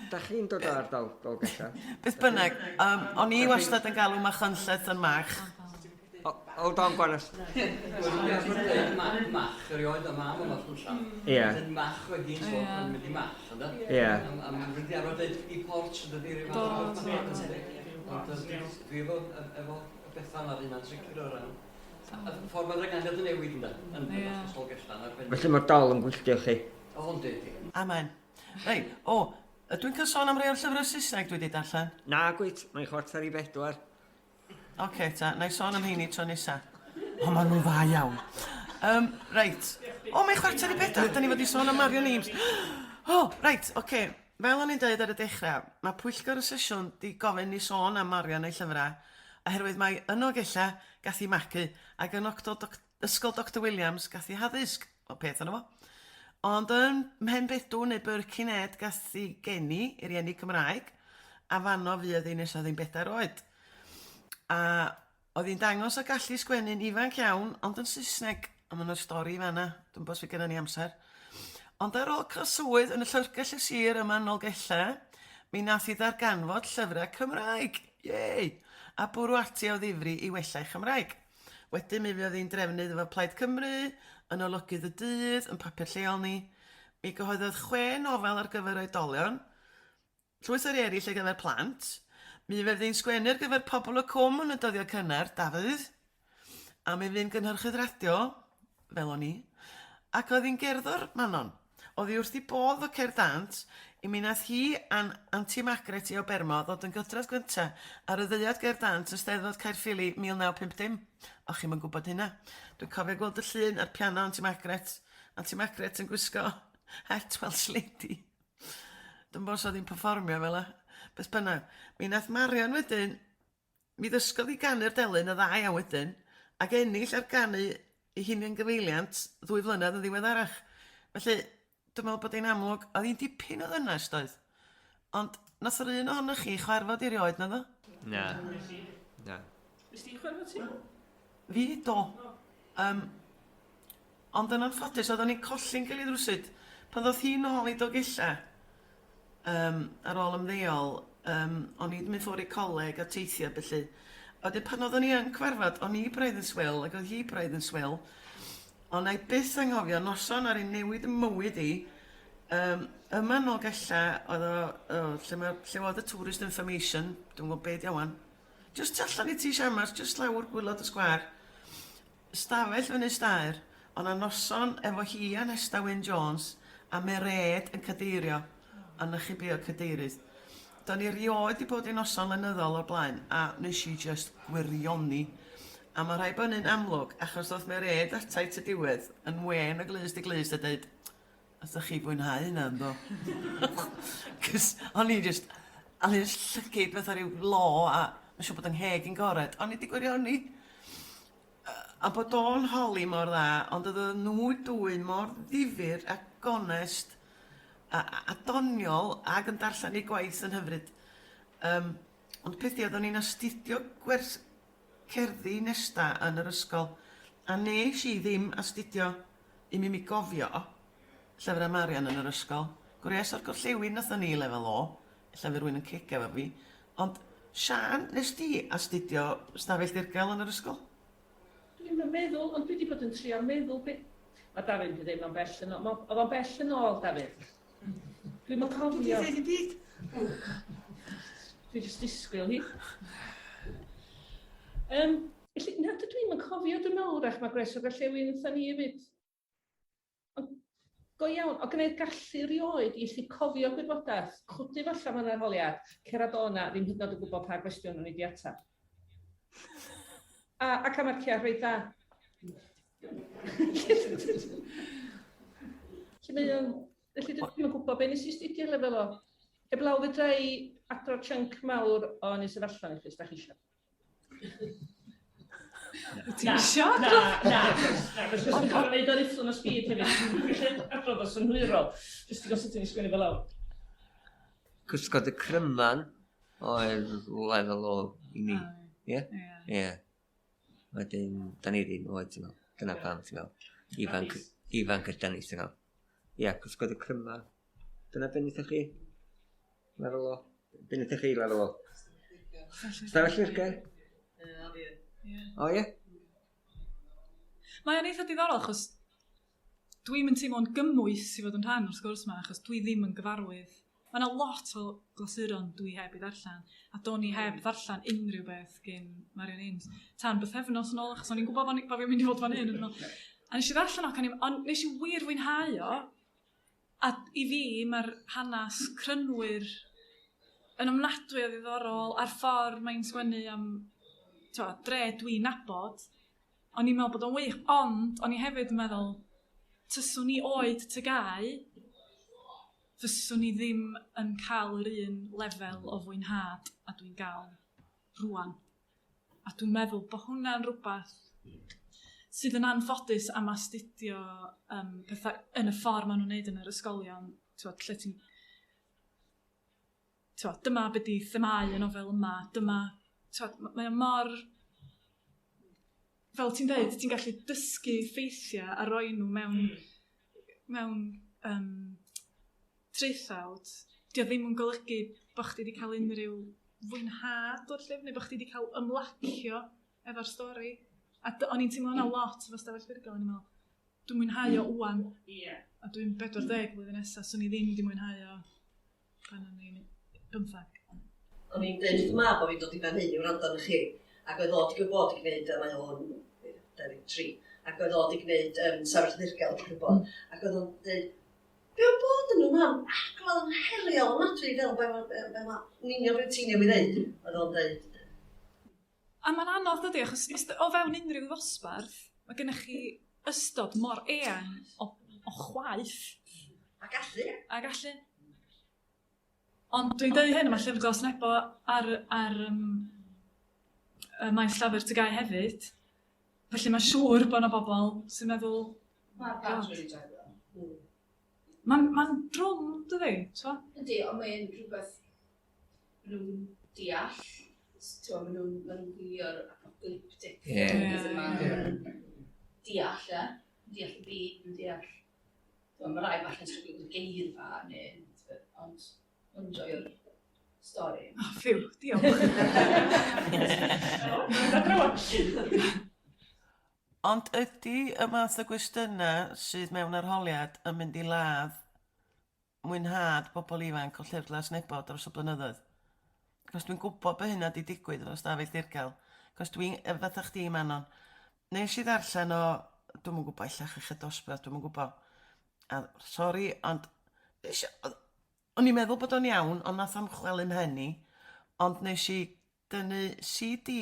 Da chi'n dod o ardal Dolgellau? Beth bynnag, um, o'n i wastad yn galw Machynlleth yn Mach. Hold on, Gwanas. Wel, mach erioed, a mam yma wrth gwrs. Ie. Yn mach o hi'n sôn pan mynd i mach, ynddo? Ie. A mae'n mynd i arfer dweud i port, yn dydi, rhyw fath o port. Ond dwi efo, efo Bethan ar hynna'n sicr o ran. Y ffordd mae'r ynganiad yn newid ynddo, yn achos Dolgellau yn arbennig. Felly mae'r dol yn gwylltio chi? O, yndi, yndi. Amen. Reit, o, ydw i'n cael sôn am rai o'r llyfrau Saesneg dwi wedi darllen? Na, gwyt, mae'n 3:45. Oce ta, na i sôn am heini tro nesa. O, maen nhw'n dda iawn. Um, reit. O, mae'n 3:45, da ni fod i sôn am Marion Eames. O, reit, oce. Okay. Fel o'n i'n dweud ar y dechrau, mae pwyllgor y sesiwn di gofyn ni sôn am Marion ei llyfrau, oherwydd mae yn Nolgellau gath ei magu, ac yn Octol Doc Ysgol Doctor Williams gath ei haddysg, o peth yno fo. Ond yn Mhenbedw neu Birkenhead gath ei geni i rieni Cymraeg, a fanno fuodd hi nes oedd hi'n bedair oed. A oedd hi'n dangos y gallu sgwennu'n ifanc iawn, ond yn Saesneg, a ma' 'na stori fan'na, dwi'm bo' os fydd gynnon ni amser. Ond ar ôl cael swydd yn y Llyfrgell y Sir yma yn Nolgellau, mi nath hi ddarganfod llyfrau Cymraeg! Yay! A bwrw ati o ddifri i wella ei Chymraeg. Wedyn mi fuodd hi'n drefnydd efo Plaid Cymru, yn olygydd y dydd, yn papur lleol ni. Mi gyhoeddodd chwe nofel ar gyfer oedolion, llwyth o'r eraill ar gyfer plant. Mi fydd hi'n sgwennu ar gyfer Pobol y Cwm yn y dyddiau cynnar, Dafydd. A mi fu'n gynhyrchydd radio, fel o'n i. Ac oedd hi'n gerddor, Manon. Oedd hi wrth ei bodd o Cerdd Dant, i mi nath hi a'n Anti Margaret i o Bermo ddod yn gydradd gynta ar y ddeuad Gerdd Dant yn Steddfod Caerffili 1950. Och chi'm yn gwybod hynna. Dwi'n cofio gweld y llun a'r piano Anti Margaret. Anti Margaret yn gwisgo het Welsh Lady. Dwi'm bo' os oedd hi'n perfformio fel 'a. Beth bynnag. Mi nath Marian wedyn Mi ddysgodd hi ganu'r delyn y dda iawn wedyn, ac ennill ar ganu ei hunan-gyfeiliant ddwy flynedd yn ddiweddarach. Felly, dwi'n meddwl bod hi'n amlwg, oedd hi'n dipyn o ddynes, doedd? Ond nath yr un ohonoch chi chwarfod hi erioed, naddo? Na. Na. Nes ti chwarfod ti? Fi, do. Um, ond yn anffodus, oeddwn ni'n colli'n gilydd rywsut. Pan ddoth hi nôl i Dolgellau, Yym, ar ôl ymddeol, yym, o'n i 'di mynd ffwr' i coleg a teithio a bellu. A wedyn pan oeddwn i yn cyfarfod, o'n i braidd yn swil ac oedd hi braidd yn swil. Ond 'na i byth anghofio noson aru newid 'y mywyd i, yym, yma yn Nolgellau oedd o, o, lle ma' lle oedd y tourist information, dwi'm yn gwybod be' 'di o 'wan. Jyst tu allan i Tŷ Siamas, jyst lawr gwilod y sgwâr. Stafell fyny staer, o' 'na noson efo hi a Nesta Wyn Jones a Merêd yn cadeirio, a 'na chi be' o'dd cadeirydd. Do'n i rioed 'di bod i noson lenyddol o'r blaen, a nesh i jyst gwirioni. A ma' rhaid bo' hynny'n amlwg, achos ddoth Merêd ata i tua diwedd, yn wên o glust i glust a deud, Nathoch chi fwynhau hynna yndo? Cos o'n i jyst, o'n i jyst llygid fatha ryw lo a ma' siŵr bod 'y ngheg i'n gored. O'n i 'di gwirioni. A bod o'n holi mor dda, ond oedd y nhw dwy mor ddifyr a gonest a, a, a doniol ac yn darllen eu gwaith yn hyfryd. Um, ond peth 'di, oeddwn i'n astudio gwers cerddi Nesta yn yr ysgol, a nes i ddim astudio i mi mi gofio llyfrau Marian yn yr ysgol. Gwres o'r gorllewin nathon ni lefel O, ella fydd rhywun yn cega efo fi, ond Siân, nes di astudio Stafell Ddirgel yn yr ysgol? Dwi'm yn meddwl, ond dwi 'di bod yn trio meddwl be... Mae Dafydd yn dweud mae'n bell yn ôl. Oedd o'n bell yn ôl, Dafydd. Dwi'm yn cofio. Dwi 'di ddeud dim byd. Dwi jyst disgwyl hi. Um, felly, na, dydw i'm yn cofio, dwi'n meddwl, wrach mae Gwres o'r Gorllewin wrtha ni hefyd. Ond Go iawn, o gynna i'r gallu rioed i allu cofio gwybodaeth, chwdu fo allan mewn arholiad, cerdded o 'na, ddim hyd yn oed yn gwybod pa gwestiwn o'n i 'di ateb. A, a cael marciau reit dda. Felly mae o'n... Felly dwi ddim yn gwybod be nes i astudio lefel O. Heblaw fedra i adrodd chunk mawr o Ynys yr Allan i chi, os da chi eisiau. Ti isio? Na, na, na, na, jyst yn cael ei wneud ar ufflon o speed hefyd. Dwi'n gallu adrodd o synhwyrol, jyst i gosod ti'n sgwennu fel lawr. Cysgod y cryman oedd lefel o i ni. Ie? Ie. Wedyn, da ni'r un oed, ti'n meddwl. Dyna pam, ti'n meddwl. Ifanc, ifanc ydan ni, ti'n meddwl. Ie, cysgod y cryman. Dyna be wnaethoch chi lefel o? Be wnaethoch chi lefel o? Stafell Lirgau? O ie? Mae o'n eitha diddorol achos dwi'm yn teimlo'n gymwys i fod yn rhan o'r sgwrs yma achos dwi ddim yn gyfarwydd. Mae yna lot o glasuron dwi heb i ddarllen a do'n i heb ddarllen unrhyw beth gyn Marion Eames tan bythefnos yn ôl achos o'n i'n gwybod bod fi'n mynd i fod fan hyn. A nes i ddarllen o, ond nes i wir fwynhau o. A i fi, mae'r hanes Crynwyr yn ofnadwy o ddiddorol, a'r ffordd mae'n sgwennu am twa, dre dwi'n nabod. O'n i'n meddwl bod o'n wych, ond o'n i hefyd yn meddwl, tyswn i oed TGAU, fyswn i ddim yn cael yr un lefel o fwynhad a dwi'n gael rwan. A dwi'n meddwl bod hwnna'n rhywbeth sydd yn anffodus am astudio pethau yn y ffordd maen nhw'n neud yn yr ysgolion, t'wod, lle ti'n... T'wod, dyma be di themâu y nofel yma, dyma... T'wod, mae o mor... Fel ti'n dweud, ti'n gallu dysgu ffeithiau a roi nhw mewn, mewn traethawd. Dio ddim yn golygu bod chdi wedi cael unrhyw fwynhad o'r llyfr, neu bod chdi wedi cael ymlacio efo'r stori. A o'n i'n teimlo hwnna lot efo Stafell Ddirgel, o'n i'n meddwl, dwi'n mwynhau o ŵan. A dwi'n 40 blwyddyn nesaf, swn i ddim wedi mwynhau o pan o'n i'n 15. O'n i'n deud wrth mab bod fi'n dod i fan hyn i wrando arnoch chi, ac oedd o 'di gwybod 'di gwneud, mae o'n 23, ac oedd o 'di gwneud Stafell Ddirgel, ti'n gwybod, ac oedd o'n deud, be o'n bod yn nhw, mam? Ac oedd o'n heriol ofnadwy, fel be ma, be, be ma, yn union be ti'n newydd ddeud, oedd o'n deud. A mae'n anodd, dydy, achos os o fewn unrhyw ddosbarth, mae gennych chi ystod mor eang o chwaeth. A gallu. A gallu. Ond dwi'n deud hyn, mae Llyfr Glas Nebo ar y maes llafur TGAU hefyd. Felly mae'n siŵr bod yna bobl sy'n meddwl... Mae'r badge really joio. Mae'n drwm, dydi? T'mo? Yndi, ond mae'n rhywbeth maen nhw'n deall. T'mo, maen nhw'n gwylio'r apocalyptic films yma. Maen nhw'n deall e. Deall y byd, yn deall. T'mo, mae rai falle'n stryglo gyda geirfa, neu, ond maen nhw'n joio'r stori. Oh, phew, diolch. Ond ydy y math o gwestiynau sydd mewn arholiad yn mynd i ladd mwynhad bobl ifanc o Llyfr Glas Nebo dros y blynyddoedd? Cos dwi'n gwybod bod hynna 'di digwydd efo Stafell Ddirgel. Cos dwi'n, fatha chdi Manon, nes i ddarllen o, dwi'm yn gwybod, ella chweched dosbarth, dwi'm yn gwybod. A sori, ond nes i, o'n i'n meddwl bod o'n iawn, ond nath o'm chwalu mhen i. Ond nes i dynnu CD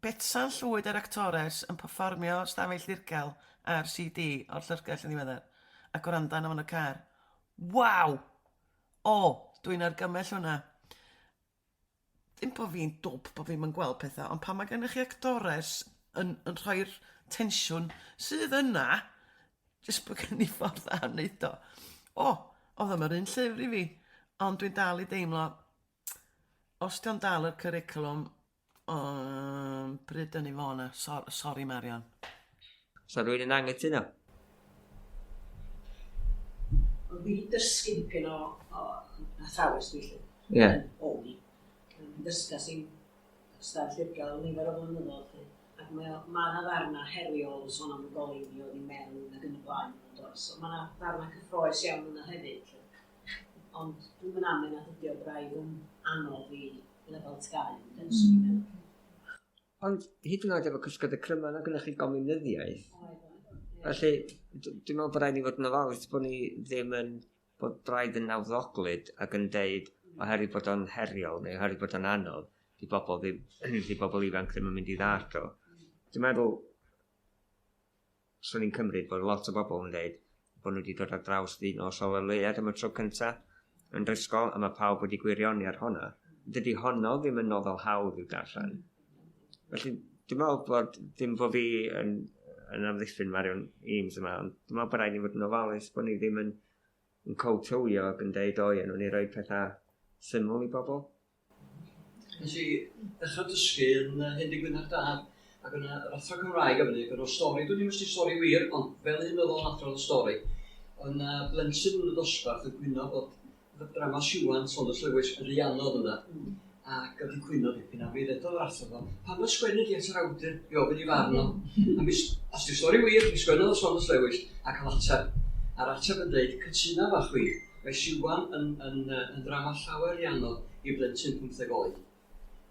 Betsan Llwyd a'r actores yn perfformio Stafell Ddirgel ar CD o'r llyfrgell yn ddiweddar a gwrando arno fo yn y car. Waw! O, dwi'n argymell hwnna. Ddim bo fi'n dwp bo fi'm yn gweld petha, ond pan mae gennych chi actores yn, yn rhoi'r tensiwn sydd yna, jyst bod gen i ffordd dda o wneud o. O, oedd o'm yr un llyfr i fi, ond dwi'n dal i deimlo Os 'di o'n dal yr cwricwlwm, bryd yn ei fôn 'na. Sori Marion. Sa rhywun yn anghytuno? Ond fi 'di dysgu dipyn o o athrawes dwi 'lly. Ie. O'n i. Dysgas i ystafell ddirgel am nifer o flynyddoedd 'lly. Ac mae o ma' 'na ddarna heriol yn sôn am y goleuni oedd i mewn ac yn y blaen yndoes. So ma' 'na ddarna cyffrous iawn yna hefyd 'lly. Ond dwi'm yn amau nad ydi o braidd yn anodd i lefel TGAU, ynde, swn i'n meddwl. Ond hyd yn oed efo Cysgod y Cryman, oedd gennych chi gomiwnyddiaeth. Felly, dwi'n meddwl bod rhaid ni fod yn ofalus bod ni ddim yn bod braidd yn nawddoglyd ac yn deud oherwydd bod o'n heriol neu oherwydd bod o'n anodd, di bobl ddim, di bobl ifanc ddim yn mynd i ddallt o. Dwi'n meddwl, swn i'n cymryd bod lot o bobl yn deud bod nhw wedi dod ar draws ddyn o Sol y Leuad am y tro cynta yn yr ysgol, a mae pawb wedi gwirioni ar honna. Dydy honno ddim yn nofel hawdd i'w darllen. Felly, dwi'n meddwl bod, ddim bod fi yn, yn amddiffyn Marion Eames yma, ond dwi'n meddwl bod rhaid ni fod yn ofalus bod ni ddim yn, yn cowtywio ac yn deud o ie, nhw'n ni roi pethau syml i bobl. Nes i ddechrau dysgu yn hyn digwydd ar dad, ac yna yr athro Cymraeg am hynny, ac o'n stori, dwi'n ddim os stori wir, ond fel hyn oedd o'n athro y stori, oedd yna blentyn yn y dosbarth yn gwyno bod drama Siwan, Saunders Lewis, yn rhy anodd yna. Ac oedd hi'n cwyno dipyn, a mi ddedodd yr athro fo, pam y sgwennu di at yr awdur i ofyn i farn o? A mi, os di stori wir, mi sgwennodd o Saunders Lewis, a cael ateb. A'r ateb yn dweud, cytuna fa chwi, Mae Siwan yn, yn, yn ddrama llawer rhy anodd i blentyn pymtheg oed.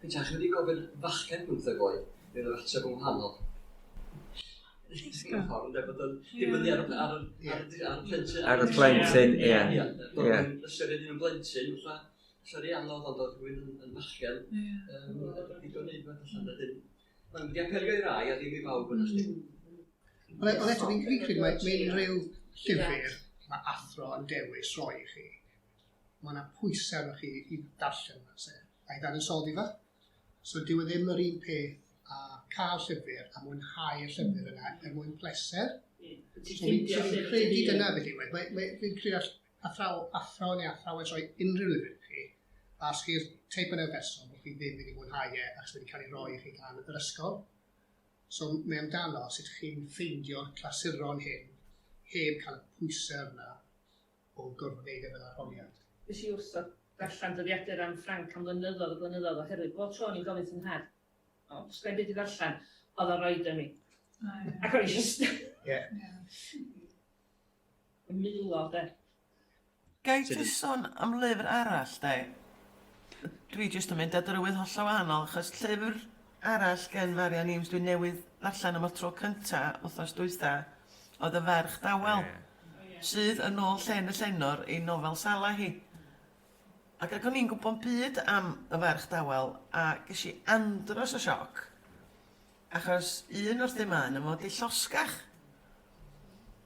Petai chi wedi gofyn fachgen pymtheg oed, mi oedd yr ateb yn wahanol. Mewn ffordd, ynde, bod yn dibynnu ar, ar, ar, ar y plentyn. Ar y plentyn, ie. Ie, bod yn ystyried un yn blentyn, fatha, fatha rhy anodd, ond oedd rhywun yn, yn fachgen, um, digon aeddfed allan, wedyn. Mae'n mynd i apelio i rai a ddim i bawb yn ysdi. Ond e- ond eto, fi'n fi credu mae, mae unrhyw llyfr mae athro yn dewis roi i chi, mae yna pwysau arnoch chi i ddarllen hwnna, se, a i ddadansoddi fe. So dyw e ddim yr un peth a cael llyfr a mwynhau'r llyfr yna er mwyn pleser. So fi'n so fi credu dyna beth yw e. Mae, mae, fi'n credu all athraw, athro neu athrawes roi unrhyw lyfr i chi, a os chi'r teip yna o berson, bod chi ddim wedi mwynhau e achos wedi cael ei roi i chi gan yr ysgol. So mae amdano sut chi'n ffeindio'r clasuron hyn heb cael y pwysau yna o gorfod wneud e fel arholiad. Nes i wrthod darllen dyddiadur Anne Frank am flynyddoedd a blynyddoedd oherwydd bob tro o'n i'n gofyn wrth 'y nhad, o, sgen byd i ddarllen, oedd o'n roid i mi. Ac o'n i just... Ie. Yn mulo, de. Ga i jyst sôn am lyfr arall, de? Dwi jyst yn mynd ar drywydd hollol wahanol, achos llyfr arall gen Marian Eames dwi newydd ddarllen am y tro cynta wythnos dwytha oedd Y Ferch Dawel, sydd, yn ôl Llên y Llenor, ei nofel sala hi. Ac ac o'n i'n gwybod byd am Y Ferch Dawel, a ges i andros o sioc. Achos un o'r themâu yno fo 'di llosgach.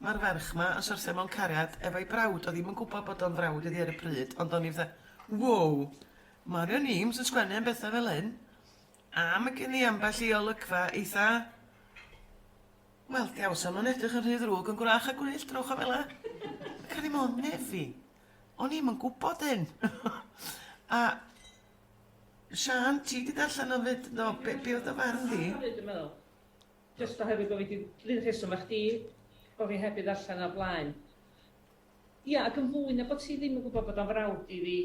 Ma'r ferch 'ma yn syrthio mewn cariad efo'i brawd, o'dd hi'm yn gwbod bod o'n frawd iddi ar y pryd, ond o'n i fatha, wow, Marion Eames yn sgwennu am betha fel hyn, a ma' gen i ambell i olygfa eitha, wel, diawl 'sa nhw'n edrych yn rhy ddrwg yn gwrach a gwyllt rhowch o fela. Ac o'n i'n meddwl, nefi, o'n i'm yn gwbod hyn. A Siân, ti 'di darllen o 'fyd, do? Be, be oedd dy farn di? Hefyd, dwi'n meddwl. Jyst oherwydd bod fi 'di... Yr un rheswm â chdi, bod fi heb ei ddarllen o'r blaen. Ia, ac yn fwy na bod ti ddim yn gwybod bod o'n frawd iddi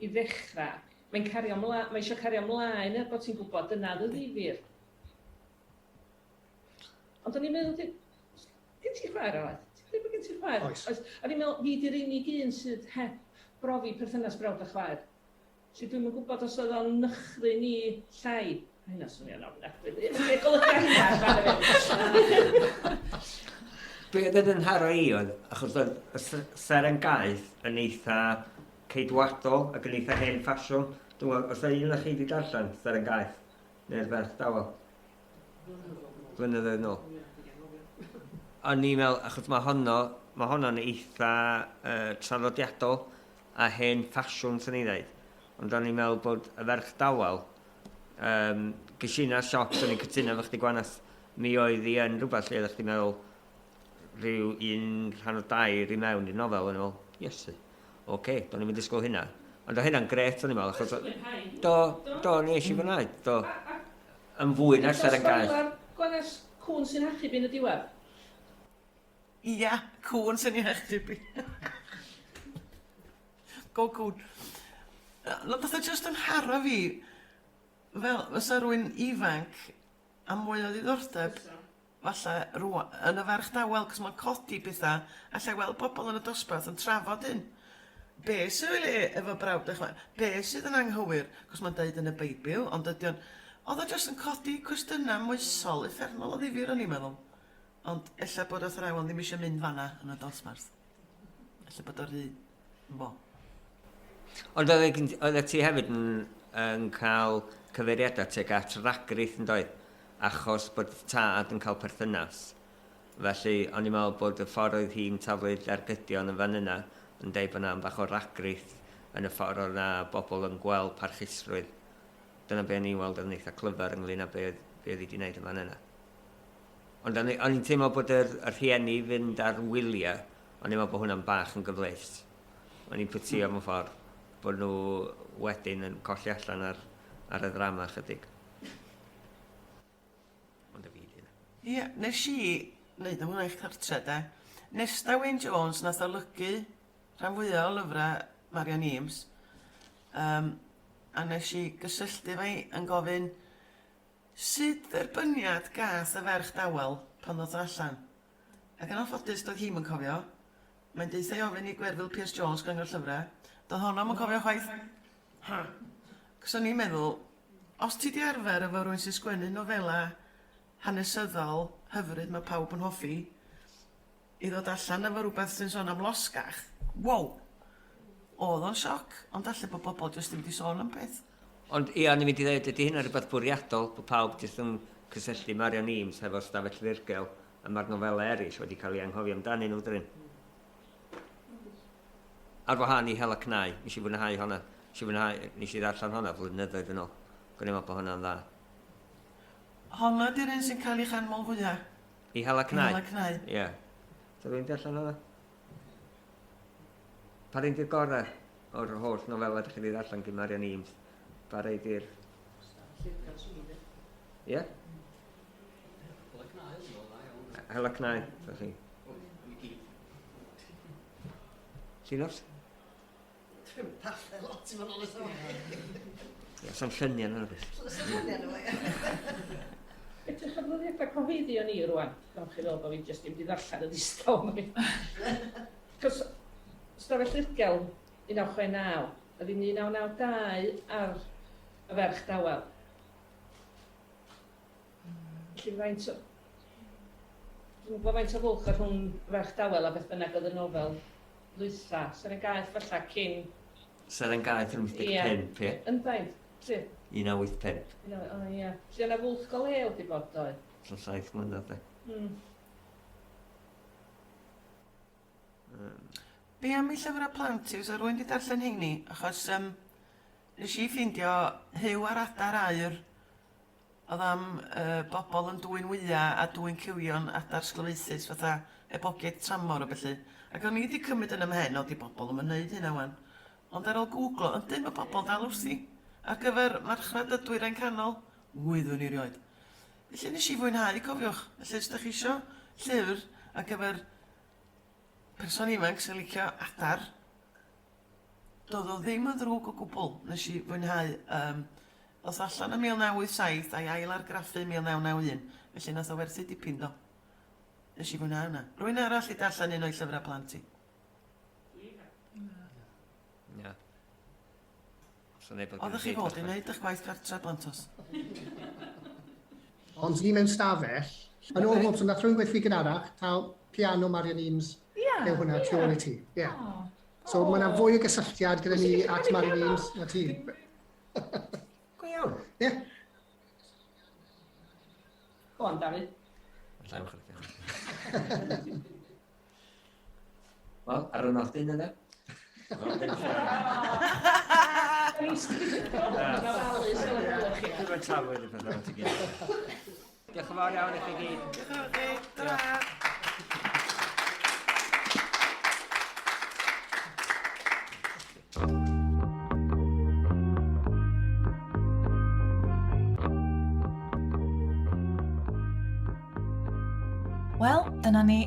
i ddechrau, mae'n cario mla-, mae eisiau cario mlaen er bod ti'n gwybod dyna oedd y ddifyr. Ond o'n i'n meddwl, gen ti chwaer, Aled? Ti'n credu bod gen ti chwaer? Oes. Oes. O'n i'n meddwl, fi di'r unig un sydd heb brofi perthynas brawd a chwaer. Felly dwi'm yn gwybod os oedd o'n nychryn i llai. Mae hynna'n swnio'n ofnadwy. Be golyga hynna? Be oedd yn nharo i oedd, achos oedd y seren gaeth yn eitha ceidwadol ac yn eitha hen ffasiwn. Dwi'n gwybod, os oedd un o'ch chi wedi darllen Seren Gaeth neu'r Ferch Dawel? Blynyddoedd nôl. O'n i'n meddwl, achos mae honno, mae honno'n eitha uh, traddodiadol a hen ffasiwn swn i'n ddeud. Ond o'n i'n meddwl bod y ferch dawel, um, ges i 'na sioc, o'n i'n cytuno efo chdi Gwanas, mi oedd hi yn rhywbeth lle oeddech chdi'n meddwl rhyw un rhan o dair i mewn i'r nofel, o'n i'n meddwl, Iesu, oce, okay, do'n i'n disgwyl hynna. Ond o hynna'n gret, o'n i'n meddwl, achos... Do, do, nes i fwynhau, do. Yn fwy na'r seren gaeth. Gwanas, cŵn sy'n hachub yn y diwedd. Ia, cŵn sy'n ei achub i. Go cŵn. Nath o jyst yn nharo fi fel fysa rywun ifanc a mwy o ddiddordeb falle rŵa- yn y ferch dawel 'c'os ma'n codi petha allai weld bobol yn y dosbarth yn trafod hyn. Be' sy o'i le efo brawd a chwaer? Be' sydd yn anghywir? 'C'os ma'n deud yn y Beibl ond ydi o'n... O'dd o jyst yn codi cwestiyna moesol uffernol o ddifyr o'n i'n meddwl. Ond ella bod athrawon ddim eisiau mynd fanna yn y dosbarth. Ella bod o rhy... Bo. Ond oeddet ti hefyd yn, yn cael cyfeiriadau tuag at ragrith yn doedd? Achos bod tad yn cael perthynas. Felly, o'n i'n meddwl bod y ffordd oedd hi'n taflu'r ergydion yn fan yna yn deud bod 'na bach o ragrith yn y ffordd oedd 'na bobl yn gweld parchusrwydd. Dyna be o'n i'n weld oedd yn eitha clyfar ynglyn â be oedd, be oedd hi wedi wneud yn fan yna. Ond o'n i'n teimlo bod yr, y rhieni fynd ar wyliau, o'n i'n meddwl bod hwnna'n bach yn gyfleus. O'n i'n pytio mewn ffordd bod nhw wedyn yn colli allan ar, ar y ddrama chydig. Ond y fi di hynna. Ie, nes i wneud hwnna i'ch cartre de. Nesta Wayne Jones nath olygu rhan fwya o lyfrau Marion Eames. Um, a nes i gysylltu fe yn gofyn sut dderbyniad gath y ferch dawel pan ddoth o allan. Ac yn anffodus doedd hi'm yn cofio. Mae'n deutha i ofyn i Gwerfyl Pierce Jones Gyngor Llyfrau. Doedd honno'm yn cofio chwaith. Ha. Cos o'n i'n meddwl, os ti 'di arfer efo rywun sy'n sgwennu nofela hanesyddol hyfryd mae pawb yn hoffi, i ddod allan efo rhywbeth sy'n sôn am losgach, wow! Oedd o'n sioc, ond alle bod bobl jyst ddim 'di sôn am peth. Ond ia, o'n i'n mynd i ddeud, ydy hynna rhywbeth bwriadol, bod pawb jyst yn cysylltu Marion Eames hefo Stafell Ddirgel, a mae'r nofelau eraill wedi cael eu anghofio amdanyn nhw, dydyn? Ar wahân i Hela Cnau, nes i fwynhau honna. Nes i fwynhau, nes i ddarllen honna flynyddoedd yn ôl. Gwni i'n meddwl bod hwnna'n dda. Honna di'r un sy'n cael ei chanmol fwya. I Hela Cnau? I Hela Cnau. Ie. Yeah. So rwy'n darllen honna? Pa un di'r gorau o'r holl nofelau ydych chi wedi ddarllen gyn Marion Eames? Pa rei di'r... Ie? Hela Cnau, dda chi. Llinos? Dwi'n darllen lot i fod yn onest efo chi. Ie, sa'n lluniau yn beth. Sa'n lluniau yn ie. Edrych ar ddyddiadau cyhoeddi o'n i rwan. Nawr chi feddwl bod fi jyst ddim wedi ddarllen y ddistaw. Cos Stafell Ddirgel 1969, oedd hi'n 1992 ar y ferch dawel. Felly faint o... Dwi'm yn gwybod faint o fwlch oedd rhwng Y Ferch Dawel a beth bynnag oedd y nofel ddwytha. Seren Gaeth falla cyn... Seren Gaeth yn 85, ie? Yn faint? Pryd? 1985. O ie. Felly o'na fwlch go lew 'di bod doedd? So 7 mlynedd de. Mm. Be am ei llyfrau plant hi? Oes 'na rywun 'di darllen heini? Achos yym nes i ffeindio Huw a'r Adar Aur. Oedd am yy bobl yn dwyn wya a dwyn cywion adar sglyfaethus fatha ebogiaid tramor a bellu. Ac o'n i 'di cymryd yn 'y mhen, o 'di bobl ddim yn neud hynna 'wan. Ond ar ôl gwglo, yndyn ma' pobl dal wrthi. Ar gyfer marchnad y Dwyrain Canol? Wyddwn i rioed. Felly nes i fwynhau, cofiwch. Felly os 'dach chi isio llyfr ar gyfer person ifanc sy'n licio adar, Doedd o ddim yn ddrwg o gwbl. Nes i fwynhau. Yym, ddoth allan yn 1987 a'i ail-argraffu yn 1991, felly nath o werthu dipyn do. Nes i fwynhau hwnna. Rwy'n arall i darllen un o'i llyfrau plant hi? Na. So neb yn Oeddech chi fod i wneud eich gwaith cartre, Blantos? Ond ni mewn stafell, yn ôl bob tro, nath rhywun gweud fi gynharach, taw piano Marion Eames yw hwnna tu ôl i ti. Ie. So mae yna fwy o gysylltiad gyda ni at Marion Eames na ti. Go iawn. Ie. Go on, Dafydd. Alla i'm chwarae. Wel, ar y nodyn yna. Dwi'n taflu y pethau at i gyd. Diolch yn fawr iawn i chi gyd. Diolch yn fawr i chi. Ta-ra. Wel, dyna ni.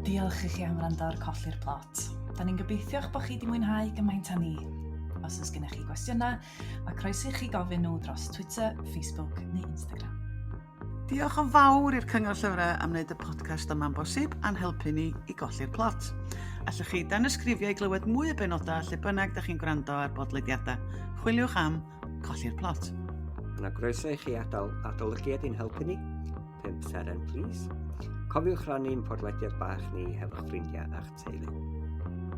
Diolch i chi am wrando ar Colli'r Plot. Da ni'n gobeithio'ch bod chi wedi mwynhau gymaint â ni. Os oes gennych chi gwestiynau, mae croeso i chi gofyn nhw dros Twitter, Facebook neu Instagram. Diolch yn fawr i'r Cyngor Llyfrau am wneud y podcast yma'n bosib a'n helpu ni i golli'r plot. Allwch chi danysgrifio i glywed mwy o benodau lle bynnag da chi'n gwrando ar bodlediadau. Chwiliwch am Colli'r Plot. Yna groeso i chi adael adolygiad i'n helpu ni. 5 seren, please. Cofiwch rannu'n podlediad bach ni hefo'ch ffrindiau a'ch teulu.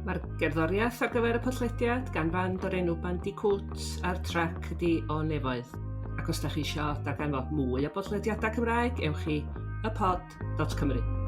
Mae'r gerddoriaeth ar gyfer y podlediad gan fand o'r enw Bandicoot a'r trac ydi O Nefoedd. Ac os da chi isio darganfod mwy o bodlediadau Cymraeg, ewch i ypod.cymru.